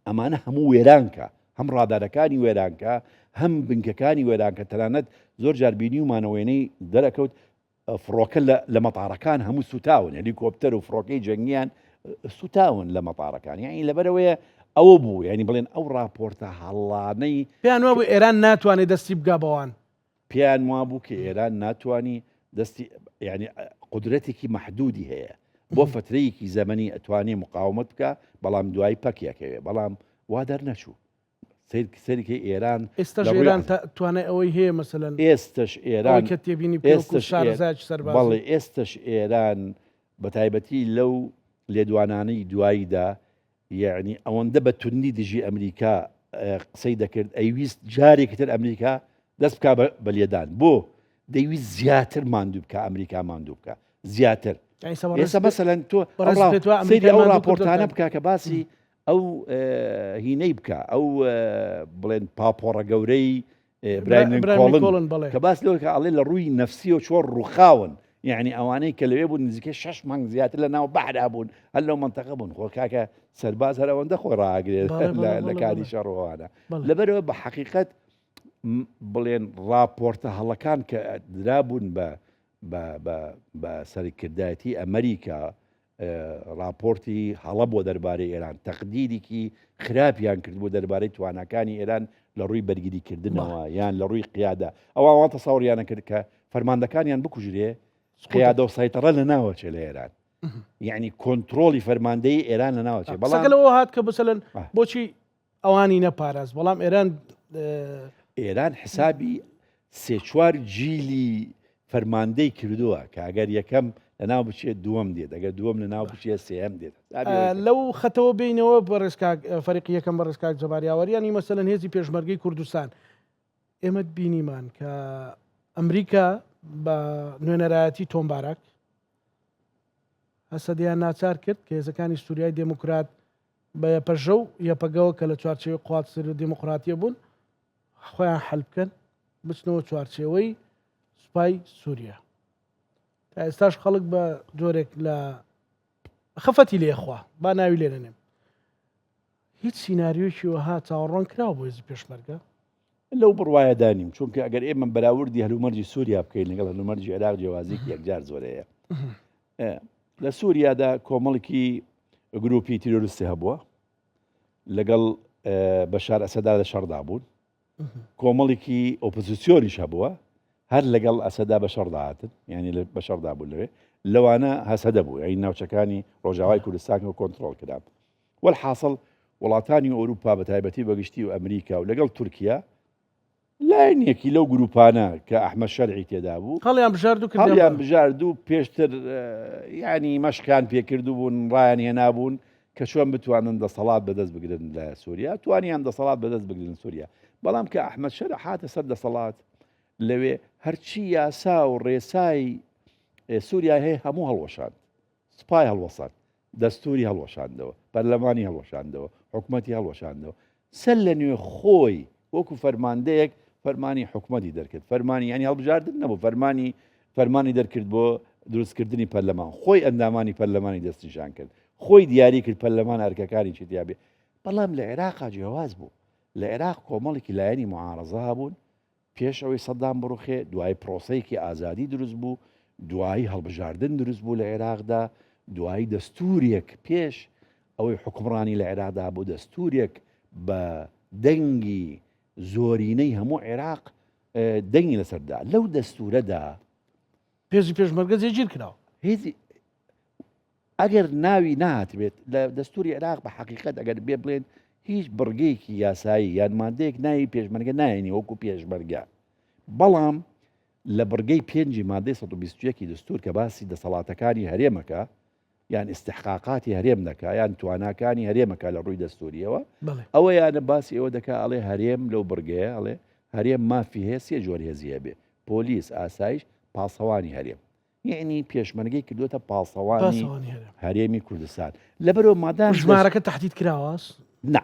ئەمانە هەموو وێرانکە هەم ڕادارەکانی وێرانکە هەم بنکەکانی وێرانکە تەنانەت زۆر جار بینیومانە وێنەی دەرەکەوت فڕۆکە لە مەتارەکان هەموو سوتاون هەلیکۆپتەر و فڕۆکەی جەنگیان سوتاون لە مەتارەکان یعنی لەبەرەوەیە ئەوە بوو ینی بڵێن ئەو راپۆرتە هەڵانەی پێیان وابوو ئێران ناتوانێت دەستی بگا بەوان پێیان وابوو کە ئێران ناتوانانی دەستی ینی قدرەتێکی محدودی هەیە بۆ فترەیەکی زەمەنی ئەتوانێ مقاومەت بکە بەڵام دوای پەکیەکەوێ بەڵام وا دەرنەچوو سەیرکەی ئێران ئێستاش ئێران توانای ئەوەی هەیە مەسەلەن ئێستش ئێران کە تێبینی ئێستش شارەزایەکی سەربازی بەڵێ ئێستش ئێران بە تایبەتی لەو لێدوانانەی دواییدا یعنی ئەوەندە بە توندی دژی ئەمریکا قسەی دەکرد ئەیویست جارێکی تر ئەمریکا دەست بک بە لێدان بۆ دەیویست زیاتر ماندوو بکە ئەمریکا ماندوو بکە زیاتر ئێستا مەسەلەن تۆ سەیری ئەو راپۆرتانە بکە کە باسی ئەو هینەی بکە ئەو بڵێن پاپۆڕە گەورەی برایم کە باس لەوە کە ئەڵێ لە ڕووی نەفسیەوە چۆن ڕووخاون یعنی ئەوانەی کە لەوێ بوون نزیکەی شش مانگ زیاتر لە ناو بەحرا بوون هەر لەو منتەقە بوون خۆ کاکە سەرباز هەر ئەوەندە خۆی ڕاگرێت لە کاری شەڕەوانە لەبەرەوە بە حەقیقەت بڵێن راپۆرتە هەڵەکان کە درابوون بە بە سەرکردایەتی ئەمریکا ڕاپۆرتی هەڵە بۆ دەربارەی ئێران، تەقدیریکی خراپیان کردبوو دەربارەی تواناکانی ئێران لە ڕووی بەرگریکردنەوە یان لە ڕووی قیادە. ئەوان وا تەسەوریانە کرد کە فەرماندەکانیان بکوژرێ، قیادە و سەیتەڕە لە ناوەچێ لە ئێران. یعنی کۆنترۆڵی فەرماندەیی ئێران لە ناوەچێ. بەڵام قسەکە لەوە هات کە بەسەلەن بۆچی ئەوانی نەپاراست بەڵام ئێران ئێران حسابی سێ چوار جیلی فەرماندەی کردووە کە ئەگەر یەکەم لەناو بچێت دووەم دێت ئەگەر دووەم لەناو بچێت سێهەم دێت لەو خەتەوە بینەوە بەڕێزکاک فەرقی یەکەم بەڕێزکاک جەباریاوەریانی مەسەلەن هێزی پێشمەرگەی کوردستان ئێمە بینیمان کە ئەمریکا بە نوێنەرایەتی تۆم باراک هەسەدەیان ناچار کرد کە هێزەکانی سووریای دێموکرات بە یەپەژە و یەپەگەوە کە لە چوارچێوەی قوات دیموقراتیە بوون خۆیان حەل بکەن بچنەوە چوارچێوەی سوپای سووریا تا ئێستاش خەڵک بە جۆرێک لە خەفەتی لێخوا با ناوی لێ نەنێم هیچ سیناریۆکی وەها چاوەڕوان کراوە بۆ هێزی پێشمەرگە لەو بڕوایەدا نیم چونکە ئەگەر ئێمە بەراوردی هەلومەرجی سووریا بکەین لەگەڵ هەلومەرجی عێراق جیاوازیکی یەکجار زۆر هەیە لە سووریادا کۆمەڵکی گروپی تیرۆریستی هەبووە لەگەڵ بەشار ئەسەدا لە شەڕدا بوون کۆمەڵێکی ئۆپۆزیسیۆنیش هەبووە هەر لەگەڵ ئەسەدا بە شەڕدا هاتن یعنی بە شەڕدا بوون لەوێ لەوانە هەسەدە بوو یعنی ناوچەکانی ڕۆژاوای کوردستان و کۆنتترۆل کرا وەلحاسڵ وڵاتانی ئەوروپا بە تایبەتی بە گشتی و ئەمریکا و لەگەڵ تورکیا لایەنێکی لەو گروپانە کە ئەحمەد شەرعی تێدا بوو هەڵیان بژارد و کردیان هەڵیان بژارد و پێشتر یعنی مەشقیان پێکرد بوون ڕایان هێنابوون کە چۆن بتوانن دەسەڵات بەدەست بگرن لە سووریا توانیان دەسەڵات بەدەست بگرن سووریا بەڵام کە ئەحمەد شەرع هاتە سەر دەسەڵات لەوێ هەرچی یاسا و ڕێسای سووریا هەیە هەموو هەڵوەشاند سوپای هەڵوەساند، دەستووری هەڵوەشاندەوە، پەرلەمانی هەڵوەشاندەوە، حکومەتی هەڵوەشاندەوە. سەر لە نوێ خۆی وەکو فەرماندەیەک فەرمانی حکومەتی دەرکرد. فەرمانی یانی هەڵبژاردن نەبوو، فەرمانی فەرمانی دەرکرد بۆ دروستکردنی پەرلەمان. خۆی ئەندامانی پەرلەمانی دەستنیشان کرد. خۆی دیاری کرد پەرلەمان ئەرکەکانی چی تیا بێ. بەڵام لە عێراقا جیاواز بوو. لە عێراق کۆمەڵێکی لایەنی معارەزە هەبوون، پێش ئەوەی سەدام بڕوخێ، دوای پرۆسەیەکی ئازادی دروست بوو، دوایی هەڵبژاردن دروست بوو لە عێراقدا، دوایی دەستوورێک پێش ئەوەی حوکمڕانی لە عێراقدا بوو، دەستوورێک بە دەنگی زۆرینەی هەموو عێراق دەنگی لەسەر دا. لەو دەستوورەدا هێزی پێشمەرگە جێگیر کراوە. هێزی ئەگەر ناوی نەهاتبێت لە دەستوری عێراق بە حەقیقەت ئەگەر بێ بڵێن هیچ بڕگەیەکی یاسایی یان مادەیەک ناوی پێشمەرگە نایەنی وەکو پێشمەرگە بەڵام لە بڕگەی پێنجی مادەی 121 دەستور کە باسی دەسەڵاتەکانی هەرێمەکە یان ئیستحقاقاتی هەرێم دەکا یان تواناکانی هەرێمەکە لە ڕووی دەستوریەوە ئەوە یانە باسی ئەوە دەکا ئەڵێ هەرێم لەو بڕگەیە ئەڵێ هەرێم مافی هەیە سێ جۆر هێزی هەبێ پۆلیس ئاسایش پاسەوانی هەرێم. یعنی پێشمەرگەی کردوتە پاسەوانی هەرێمی کوردستان لەبەرەوە مادام ژمارەکە تهدید کراوە نا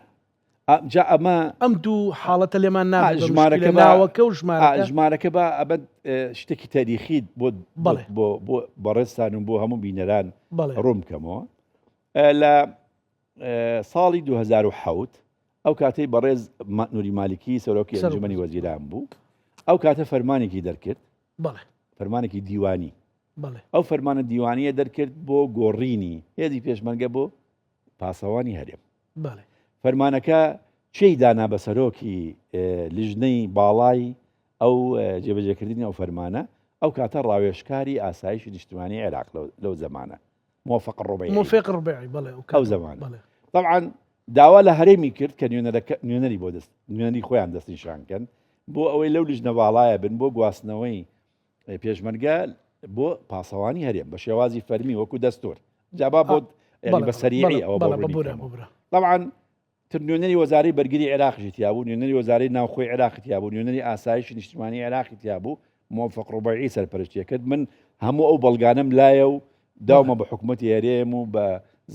جا ئەمە ئەم دوو حاڵەتە لێمان نا ژمارەکە ناوەکە و ژمارە ژمارەکە بە ئەبەد شتێکی تاریخیت بۆ بۆ بۆ بەڕێزتان و بۆ هەموو بینەران ڕوون بکەمەوە لە ساڵی 2007 ئەو کاتەی بەڕێز نوری مالکی سەرۆکی ئەنجومەنی وەزیران بوو ئەو کاتە فەرمانێکی دەرکرد فەرمانێکی دیوانی ئەو فەرمانە دیوانیە دەرکرد بۆ گۆڕینی هێزی پێشمەرگە بۆ پاسەوانی هەرێم فەرمانەکە چی دانا بە سەرۆکی لیژنەی باڵای ئەو جێبەجێکردنی ئەو فەرمانە ئەو کاتە ڕاوێژکاری ئاسایشی نیشتمانی عێراق لەو زەمانە مۆفق ڕوبەیعی مۆفق ڕوبەیعی بەڵێ ئەو زەمانە طبعا داوا لە هەرێمی کرد کە نوێنەرەکە نوێنەری بۆ دەست نوێنەری خۆیان دەستنیشان کەن بۆ ئەوەی لەو لیژنە باڵایە بن بۆ گواستنەوەی پێشمەرگە بۆ پاسەوانی هەرێم بە شێوازی فەرمی وەکو دەستور جابا بۆ بە سەریعی ئەوە طبعا تر نوێنەری وەزارەی بەرگری عێراقیشی تیا بوو، نوێنەری وەزارەی ناوخۆی عێراقی تیا بوو، نوێنەری ئاسایشی نیشتیمانی عێراقی تیا بوو، مۆفەق ڕوبەیعی سەرپەرشتی کرد. من هەموو ئەو بەڵگانەم لایە و داومە بە حکوومەتی هەرێم و بە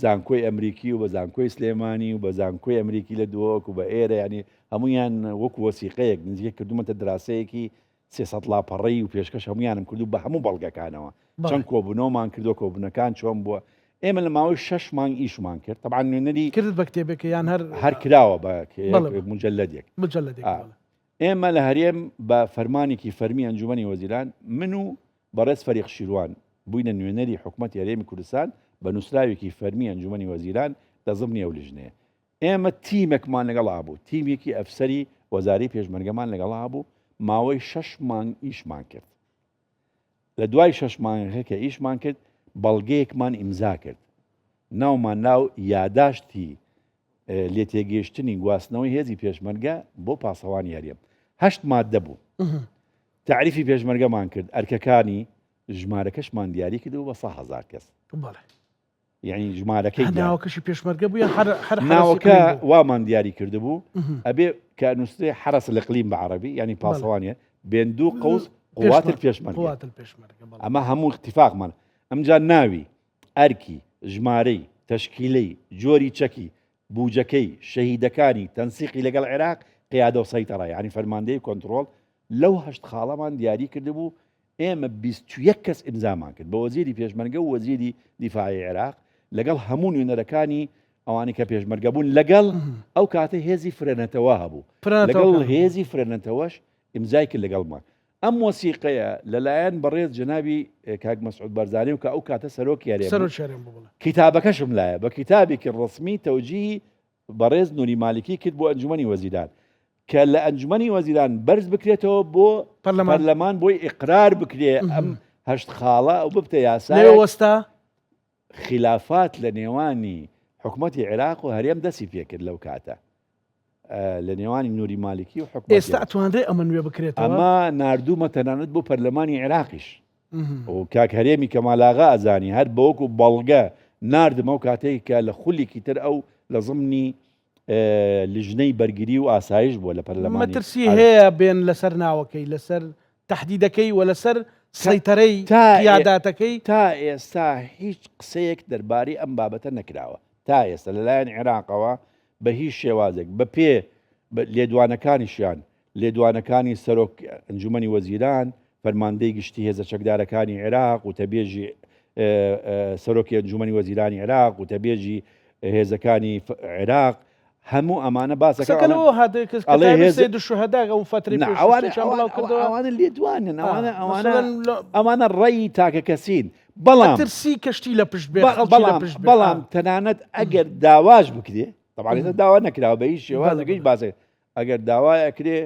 زانکۆی ئەمریکی و بە زانکۆی سلێمانی و بە زانکۆی ئەمریکی لە دهۆک و بە ئێرە ینی هەمویان وەکو وەسیقەیەک نزیکە کردومەتە دراسەیەکی 300 لاپەڕەی و پێشکەش هەمویانم کردو بە هەموو بەڵگەکانەوە چەند کۆبوونەوەمان کردو کۆبوونەکان چۆن بووە ئێمە لە ماوەی شەش مانگ ئیشمان کرد طبعا نوێنەری کرد بە کتێبێک یان هەر هەر کراوە بە مجلدێک مجلدێک ئێمە لە هەرێم بە فەرمانێکی فەرمی ئەنجومەنی وەزیران من و بەڕێز فەریق شیروان بووینە نوێنەری حکومەتی هەرێمی کوردستان بە نووسراوێکی فەرمی ئەنجومەنی وەزیران دەزمنی ئەو لیژنەیە ئێمە تیمێکمان لەگەڵا بوو، تیمێکی ئەفسەری وەزاری پێشمەرگەمان لەگەڵا بوو، ماوەی شەش مانگ ئیشمان کرد. لە دوای شەش مانگەکە کە ئیشمان کرد، بەڵگەیەکمان ئیمزا کرد. ناومان ناو یاداشتی لێتێگەیشتنی گواستنەوەی هێزی پێشمەرگە بۆ پاسەوانی هەرێم. هەشت مادە بوو. تەعریفی پێشمەرگەمان کرد، ئەرکەکانی، ژمارەکەشمان دیاری کردبوو بە 100,000 کەس. بەڵێ. یعنی ژمارەکەی ناوەکەشی پێشمەرگە بوو هەر هەر ناوەکە وامان دیاری کردبوو ئەبێ کە نووسێ حرس الاقلیم بە عربی ینی پاسەوانە بێن دوو قوس قواتر پێشمەرگە ئەمە هەموو اتفاقمان ئەمجا ناوی ئەرکی ژمارەی تەشکیلەی جۆری چەکی بوجەکەی شەهیدەکانی تەنسیقی لەگەڵ عێراق قیادە و سەیتەڕە یعنی فەرماندەی کۆنترۆڵ لەو هەشت خاڵەمان دیاری کردبوو ئێمە 21 کەس ئیمزامان کرد بە وەزیری پێشمەرگە و وەزیری دیفاعی عێراق لەگەڵ هەموو نوێنەرەکانی ئەوانی کە پێشمەرگە بوون لەگەڵ ئەو کاتە هێزی فرەنەتەوە هەبوو لەگەڵ هێزی فرەنەتەوەش ئیمزای کرد لەگەڵمان ئەم وەسیقەیە لەلایەن بەڕێز جەنابی کاک مەسعود بەرزانی و کە ئەو کاتە سەرۆکی هەرێم بوو کیتابەکەشم لایە بە کیتابێکی ڕەسمی تەوجیهی بەڕێز نوری مالکی کرد بۆ ئەنجومەنی وەزیران کە لە ئەنجومەنی وەزیران بەرز بکرێتەوە بۆ پەرلەمان بۆی ئیقرار بکرێ ئەم هەشت خاڵە ئەو ببتە یاسا وەستا خلافات لە نێوانی حکوومەتی عێراق و هەرێم دەستی پێکرد لەو کاتە لە نێوانی نوری مالکی و حکومەت ئێستا ئەتوانرێ ئەمە نوێ بکرێتەوە ئەمە ناردوومە تەنانەت بۆ پەرلەمانی عێراقیش و کاک هەرێمی کەمالاغا ئەزانی هەر بەوەکو بەڵگە ناردم ئەو کاتێک کە لە خولێکی تر ئەو لە زمنی لیژنەی بەرگری و ئاسایش بووە لە پەرلەمانی مەترسی هەیە بێن لەسەر ناوەکەی لەسەر تهدیدەکەی و لەسەر سەیتەرەی قیاداتەکەی تا ئێستا هیچ قسەیەک دەربارەی ئەم بابەتە نەکراوە تا ئێستا لەلایەن عێراقەوە بە هیچ شێوازێک بە پێ لێدوانەکانیشیان لێدوانەکانی سەرۆک ئەنجومەنی وەزیران، فەرماندەی گشتی هێزە چەکدارەکانی عێراق، وتەبێژی سەرۆکی ئەنجومەنی وەزیرانی عێراق، وتەبێژی هێزەکانی عێراق، هەموو ئەمانە باسەکە قسەکە لەوە هات کە ئەڵێ کەتابی هێز سید الشهداء ئەو فەترەی نا، پێشوو ئەوانە شتێکیان بڵاو کردەوە. ئەوانە لێدوانن، ئەوانە ئەوانە مەسەلەن لە- ئەوانە ڕەئی تاکە کەسین بەڵام ئەترسی کەشتی لە پشت بێ بە- خەڵکی لە بەڵام پشت بێ بەڵام تەنانەت ئەگەر داواش بکرێ طبعا ئێستا داوا نەکراوە بە هیچ شێوازێک هیچ بەڵێ. باسێک ئەگەر داوای ئەکرێ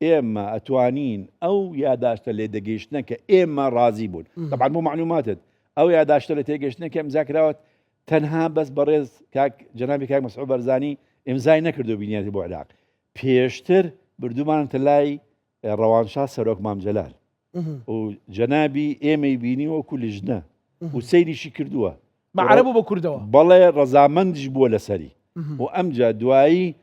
ئێمە ئەتوانین ئەو یاداشتە لێدەگەیشتنە کە ئێمە ڕازی بوون طبعا بۆ معلوماتت ئەو یاداشتە لە تێگەشتنە کە ئەمزا کراوە تەنها بەس بەڕێز کاک جەنابی کاک مەسعود بەرزانی ئیمزای نەکردو بینیاتی بۆ عێراق پێشتر بردومانتە لای ڕەوانشا سەرۆک مام جەلال و جەنابی ئێمەی بینی وەکو لیژنە و سەیریشی کردووە بە عەرەب و بە کوردەوە بەڵێ ڕەزامەندیش بووە لەسەری و ئەمجا دوایی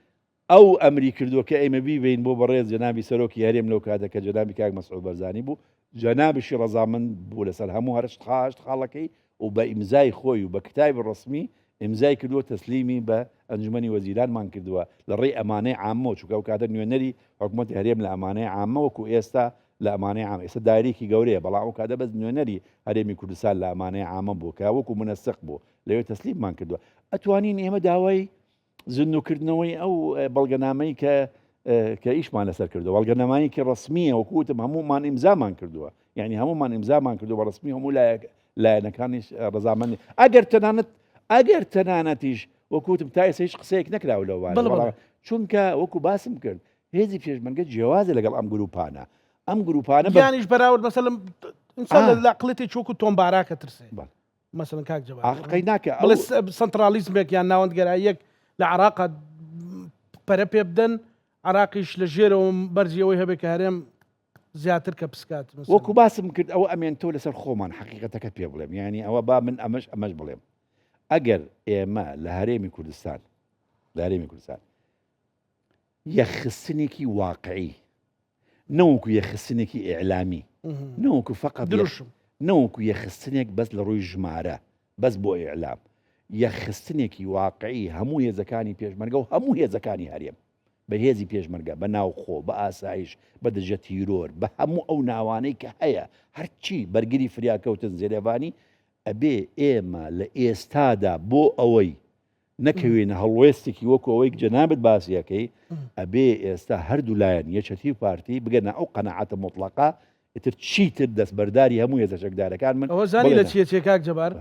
ئەو ئەمری کردووە کە ئێمە بیبەین بۆ بەڕێز جەنابی سەرۆکی هەرێم لەو کاتە کە جەنابی کاک مەسعود بەرزانی بوو. جەنابیشی ڕەزامەند بوو لەسەر هەموو هەرشت خاشت خاڵەکەی و بە ئیمزای خۆی و بە کتابی ڕسمی ئیمزای کردووە تەسلیمی بە ئەنجومەنی وەزیرانمان کردووە لە ڕێی ئەمانەی عامەوە چونکە ئەو کاتە نوێنەری حکوومەتی هەرێم لە ئەمانەی عامە وەکو ئێستا لە ئەمانەی عام ئێستا دایرێکی گەورەیە بەڵام ئەو کاتە بەس نوێنەری هەرێمی کوردستان لە ئەمانەی عامە بوو کە وەکو منەسق بوو لەوێ تەسلیممان کردووە ئەتوانین ئێمە داوای زیندووکردنەوەی ئەو بەڵگەنامەی کە کە ئیشمان لەسەر کردو بەڵگەنامایەکی ڕسمیە وەکوتم هەمومان ئیمزامان کردووە یعنی هەمومان ئیمزامان کردو بە ڕسمی هەموو لایەک لایەنەکانیش ڕزامەندی ئەگەر تەنانەت ئەگەر تەنانەتیش وەکوتم تا ئێستا هیچ قسەیەک نەکراوە لەوە چونکە وەکو باسم کرد هێزی پێشمەرگە جیاوازە لەگەڵ ئەم گروپانە ئەم گروپانە یانیش بەراورد مەسەلم ئینسان لە عقلێتی چۆک و تۆم باراکە ترسێ مەسەلەن کاک جەبار ئاخر قەی ناکە بڵێ سنترالیزمێک یان ناوەندگەراییەک لە عراق پەرە پێ بدەن عراقیش لە ژێرەوە بەرزی ئەوەی هەبێت کە هەرێم زیاتر کە پسکات وەکو باسم کرد ئەوە ئەمێن تۆ لەسەر خۆمان حقیقەتەکە پێ بڵێم ینی ئەوە با من ئەمەش ئەمەش بڵێم ئەگەر ئێمە لە هەرێمی کوردستان لە هەرێمی کوردستان یەکخستنێکی واقعی نەوەکو یەکخستنێکی ئیعلامی نەوەکو فقط دروشم نەوەکو یەکخستنێک بەس لە ڕووی ژمارە بەس بۆ ئیعلام یەکخستنێکی واقعی هەموو هێزەکانی پێشمەرگە و هەموو هێزەکانی هەرێم بە هێزی پێشمەرگە بە ناوخۆ بە ئاسایش بە دژە تیرۆر بە هەموو ئەو ناوانەی کە هەیە هەرچی بەرگری فریاکەوتن زێرەڤانی ئەبێ ئێمە لە ئێستادا بۆ ئەوەی نەکەوینە هەڵوێستێکی وەکو ئەوەی جەنابت باسی ئەکەی ئەبێ ئێستا هەردوو لایەن یەکێتی و پارتی بگەنە ئەو قەناعەتە موتڵەقە ئیتر چیتر دەستبەرداری هەموو هێزە چەکدارەکان من ئەوە زانی لە چیە چێ کاک جەبار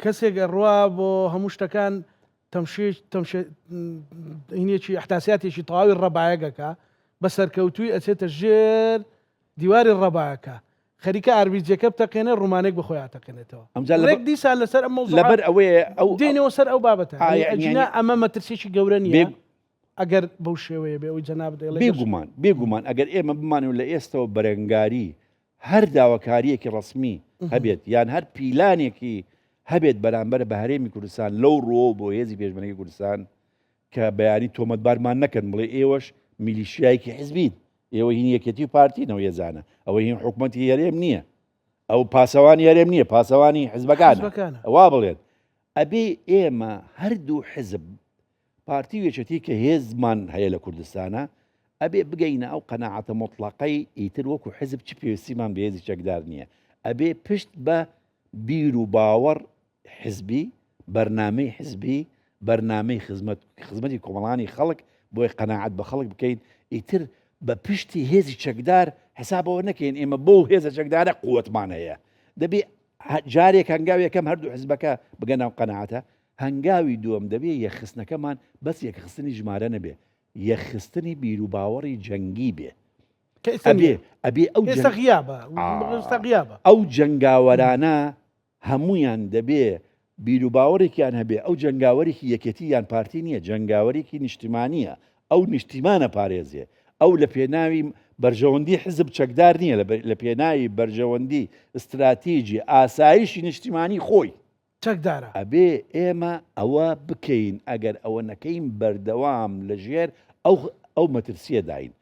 کەسێک ئەڕوا بۆ هەموو شتەکان تەمشێ تەمشێ هینێکی ئەحتاسیاتێکی تەواوی ڕەبایەگەکە بە سەرکەوتووی ئەچێتە ژێر دیواری ڕەبایەکە خەریکە ئاربیجیەکە بتەقێنێ ڕومانێک بە خۆیا تەقێنێتەوە. ئەمجا لەبەر ڕێک دیسان لەسەر ئەم مەوزوعە لەبەر ئەوەیە ئەو دێینەوە سەر ئەو بابەتە. ئا یانی یعنی ئەگینا یعنی ئەمە مەترسیەکی گەورە بێ نییە ئەگەر بەو شێوەیە بێ ئەوەی جەنابت دەیڵێ گەر بێگومان بێگومان ئەگەر ئێمە بمانەوێت لە ئێستەوە بەرەنگاری هەر داواکارییەکی ڕەسمی هەبێت یان هەر پیلانێکی هەبێت بەرامبەر بە هەرێمی کوردستان لەو ڕووەوە بۆ هێزی پێشمەرگەی کوردستان کە بەیانی تۆمەتبارمان نەکەن بڵێ ئێوەش میلیشیایەکی حزبین ئێوە هین یەکێتی و پارتین ئەو هێزانە ئەوە هین حکومەتی هەرێم نییە ئەو پاسەوانی هەرێم نییە پاسەوانی حزبەکانە حزبەکانە. وا بڵێن ئەبێ ئێمە هەردوو حزب پارتی و یەکێتی کە هێزمان هەیە لە کوردستانە ئەبێ بگەینە ئەو قەناعەتە مطلقەی ئیتر وەکو حزب چ پێویستیمان بە هێزی چەکدار نییە ئەبێ پشت بە بیر و باوەڕ حزبی، بەرنامەی حزبی، بەرنامەی خزمەت خزمەتی کۆمەڵانی خەڵک بۆی قەناعەت بە خەڵک بکەین ئیتر بە پشتی هێزی چەکدار حسابەوە نەکەین ئێمە بۆ هێزە چەکدارە قوتمان هەیە دەبێ جارێک هەنگاو یەکەم هەردوو حزبەکە بگەنە ئەو قەناعەتە هەنگاوی دووەم دەبێ یەکخستنەکەمان بەس یەکخستنی ژمارە نەبێ یەکخستنی بیروباوەڕی جەنگی بێ کە ئێستا ئەبێ نییە. ئەبێ ئەو ئێستا جەنگ غیابە ئێستا غیابە ئەو جەنگاوەرانە هەموویان دەبێ بیروباوەڕێکیان هەبێ، ئەو جەنگاوەرێکی یەکێتی یان پارتی نییە، جەنگاوەرێکی نیشتیمانییە، ئەو نیشتیمان ئەپارێزێ، ئەو لە پێناوی بەرژەوەندی حزب چەکدار نییە، لە پێناوی بەرژەوەندی ستراتیجی ئاسایشی نیشتیمانی خۆی. چەکدارە. ئەبێ ئێمە ئەوە بکەین، ئەگەر ئەوە نەکەین بەردەوام لە ژێر ئەو ئەو مەترسییەداین.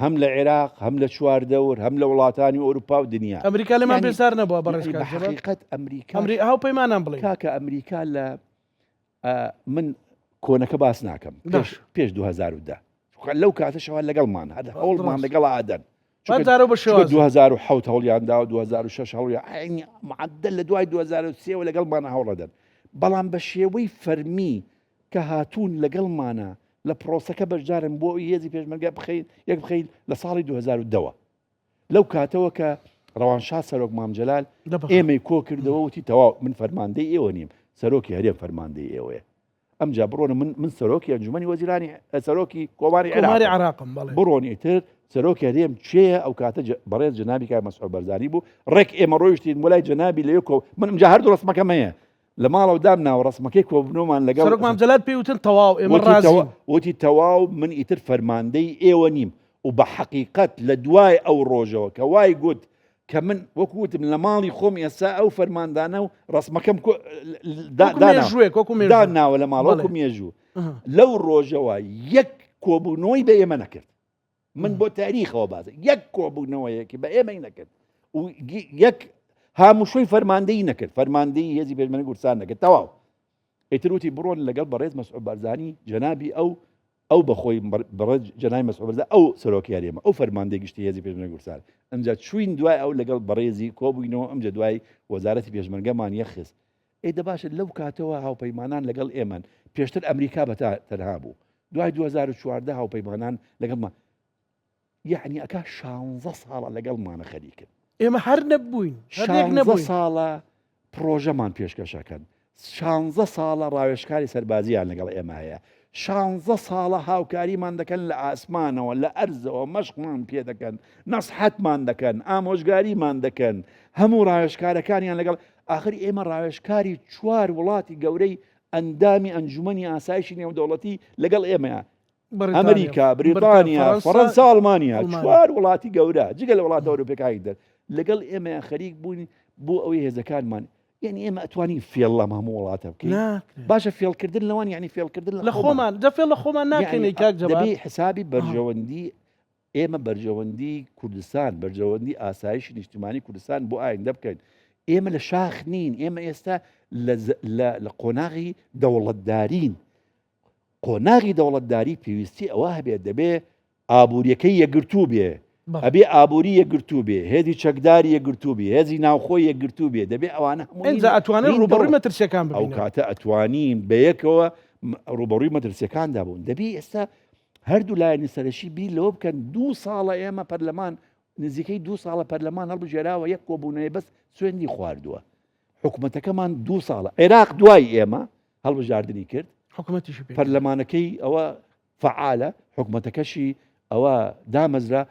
هەم لە عێراق هەم لە چواردەور هەم لە وڵاتانی ئەوروپا و دنیا ئەمریکا لێمان بێزار نەبووە بەڕێز یعنی کاک بە جەبار؟ حەقیقەت ئەمریکا ئەمری هاوپەیمانان بڵێین کاکە ئەمریکا لە من کۆنەکە باس ناکەم پێش باش. پێش 2010 چونکە لەو کاتەشەوە لەگەڵمان هەر هەوڵمان ڕاست. لەگەڵ ئادەن با جارەو بە چونکە شێوازێک. 2007 هەوڵیان دا و 2006 هەوڵیان عەینی معەدەل لە دوای 2003 وە لەگەڵمان هەوڵەدەن بەڵام بە شێوەی فەرمی کە هاتوون لەگەڵمانە لە پرۆسەکە بەشدارن بۆ ئەوی هێزی پێشمەرگە بخەین یەک بخەین لە ساڵی 2010 ەوە لەو کاتەوە کە ڕەوانشاد سەرۆک مام جەلال ئێمەی کۆ کردەوە وتی تەواو من فەرماندەی ئێوە نیم سەرۆکی هەرێم فەرماندەی ئێوەیە ئەمجا بڕۆن من من سەرۆکی ئەنجومەنی وەزیرانی سەرۆکی کۆماری کۆماری عێراقم بەڵێ بڕۆن ئیتر سەرۆکی هەرێم کێیە ئەو کاتە بەڕێز جەنابی کاک مەسعود بەرزانی بوو ڕێک ئێمە ڕۆیشتین بۆ لای جەنابی لەوێ کۆ من ئەمجا هەردوو ڕسمەکەم هەیە لە ماڵەوە دامناوە ڕەسمەکەی کۆبوونەوەمان لەگەڵ سەرۆک مام جەلال پێی وتن تەواو ئێمە وتی ڕازین. تەوا وتی تەواو من ئیتر فەرماندەی ئێوە نیم و بە حەقیقەت لە دوای ئەو ڕۆژەوە کە وای گوت کە من وەکو وتم لە ماڵی خۆم ئێستا ئەو فەرماندانە و ڕەسمەکەم کۆ دا وەکو دانا مێژووێک وەکو مێژوو داناوە لە ماڵ بەڵێ. وەکو مێژوو ئەها. لەو ڕۆژەوە یەک کۆبوونەوەی بە ئێمە نەکرد من بۆ تاریخەوە بازە یەک کۆبوونەوەیەکی بە ئێمەی نەکرد. و یەک هاموشۆی فەرماندەی نەکرد فەرماندەی هێزی پێشمەرگەی کوردستان نەکرد تەواو ئیتر وتی بڕۆن لەگەڵ بەڕێز مەسعود بارزانی جەنابی ئەو ئەو بەخۆی بەڕێز جەنابی مەسعود بارزانی ئەو سەرۆکی هەرێمە ئەو فەرماندەی گشتی هێزی پێشمەرگەی کوردستان ئەمجا چوین دوای ئەو لەگەڵ بەڕێزی کۆبووینەوە ئەمجا دوای وەزارەتی پێشمەرگەمان یەخست ئێ دە باشە لەو کاتەوە هاوپەیمانان لەگەڵ ئێمەن پێشتر ئەمریکا بە تەنها بوو دوای 2014 هاوپەیمانان لەگەڵمان یعنی ئەکا شانزە ساڵە لەگەڵمانە خەریکن ئێمە هەر نەبووین شانزە ساڵە پرۆژەمان پێشکەشەکەن شانزە ساڵە ڕاوێژکاری سەربازیان لەگەڵ ئێمە هەیە شانزە ساڵە هاوکاریمان دەکەن لە ئاسمانەوە لە ئەرزەوە مەشقمان پێ دەکەن نەسحەتمان دەکەن ئامۆژگاریمان دەکەن هەموو ڕاوێژکارەکانیان لەگەڵ ئاخر ئێمە ڕاوێژکاری چوار وڵاتی گەورەی ئەندامی ئەنجومەنی ئاسایشی نێودەوڵەتی لەگەڵ ئێمەیە ئەمریکا بریتانیا فەڕەنسا ئەڵمانیا چوار وڵاتی گەورە جگە لە وڵاتە ئەوروپیەکانی دەر لەگەڵ ئێمەیان خەریک بوون بۆ ئەوەی هێزەکانمان یعنی ئێمە ئەتوانین فێڵ لەم هەموو وڵاتە بکەین باشە فێڵکردن لەوان یعنی فێڵکردن لە خۆمان دە فێڵ لە خۆمان ناکەین کاک جەبار دەبێ حسابی بەرژەوەندی ئێمە بەرژەوەندی کوردستان بەرژەوەندی ئاسایشی نیشتیمانی کوردستان بۆ ئایندە بکەین ئێمە لە شاخ نین ئێمە ئێستا لە قۆناغی دەوڵەتدارین قۆناغی دەوڵەتداری پێویستی ئەوە هەبێت دەبێ ئابوووریەکەی یەکگرتوو بێ ئەبێ ئابووری یەکگرتوو بێ هێزی چەکداری یەکگرتوو بێ هێزی ناوخۆ یەکگرتوو بێ دەبێ ئەوانە هەموو ئەتوانێت ڕوبەڕووی مەترسیەکان ئەو کاتە ئەتوانین بەیەکەوە ڕوبەڕووی مەترسیەکاندا بوون دەبی ئێستا هەردوو لایەنی سەرەکی بیر لەوە بکەن دوو ساڵە ئێمە پەرلەمان نزیکەی دوو ساڵە پەرلەمان هەڵبژێراوە یەک کۆبوونەوەی بەس سوێندی خواردووە حکوومەتەکەمان دوو ساڵە عێراق دوای ئێمە هەڵبژاردنی کرد حکوومەتیشی پەرلەمانەکەی ئەوە فعالە حکوومەتەکەشی ئەوە دامەزرا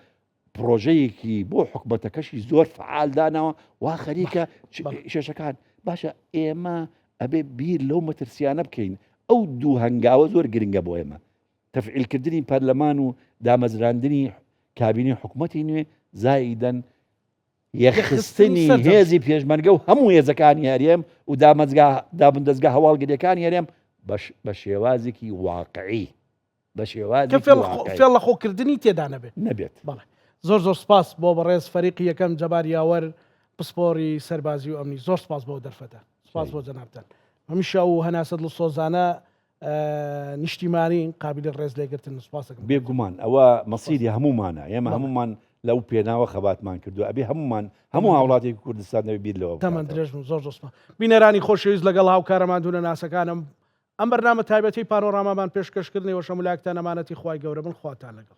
پرۆژەیەکی بۆ حکومەتەکەشی زۆر فعال داناوە وا خەریکە شێشەکان باشە ئێمە ئەبێ بیر لەو مەترسیانە بکەین ئەو دوو هەنگاوە زۆر گرنگە بۆ ئێمە تەفعیلکردنی پەرلەمان و دامەزراندنی کابینی حکوومەتی نوێ زایدەن یەکخستنی هێزی پێشمەرگە و هەموو هێزەکانی هەرێم و دامەزگا دابندەزگا هەواڵگریەکانی هەرێم بە شێوازێکی واقعی بە شێوازێکی فێڵ لە خۆکردنی تێدا نەبێت نەبێت بەڵێ زۆر زۆر سپاس بۆ بەڕێز فەریقی یەکەم جەبار یاوەر پسپۆری سەربازی و ئەمنی زۆر سپاس بۆ دەرفەتە سپاس بۆ جەنابتان هەمیشە و هەناسە دڵسۆزانە نیشتیمانی قابلی ڕێز لێگرتن سپاسەکەم بێگومان ئەوە مەسیری هەمومانە ئێمە هەمومان لەو پێناوە خەباتمان کردو ئەبێ هەمومان هەموو هاوڵاتێکی کوردستان دەبێ بیر لەوە تەمەن درێژ بن زۆر زۆر سپاس بینەرانی خۆشەویست لەگەڵ هاوکارە ماندوونە ناسەکانم ئەم بەرنامە تایبەتەی پانۆرامامان پێشکەش کرد نێوەشەمولاکتان ئەمانەتی خوای گەورە بن خواتان لەگەڵ.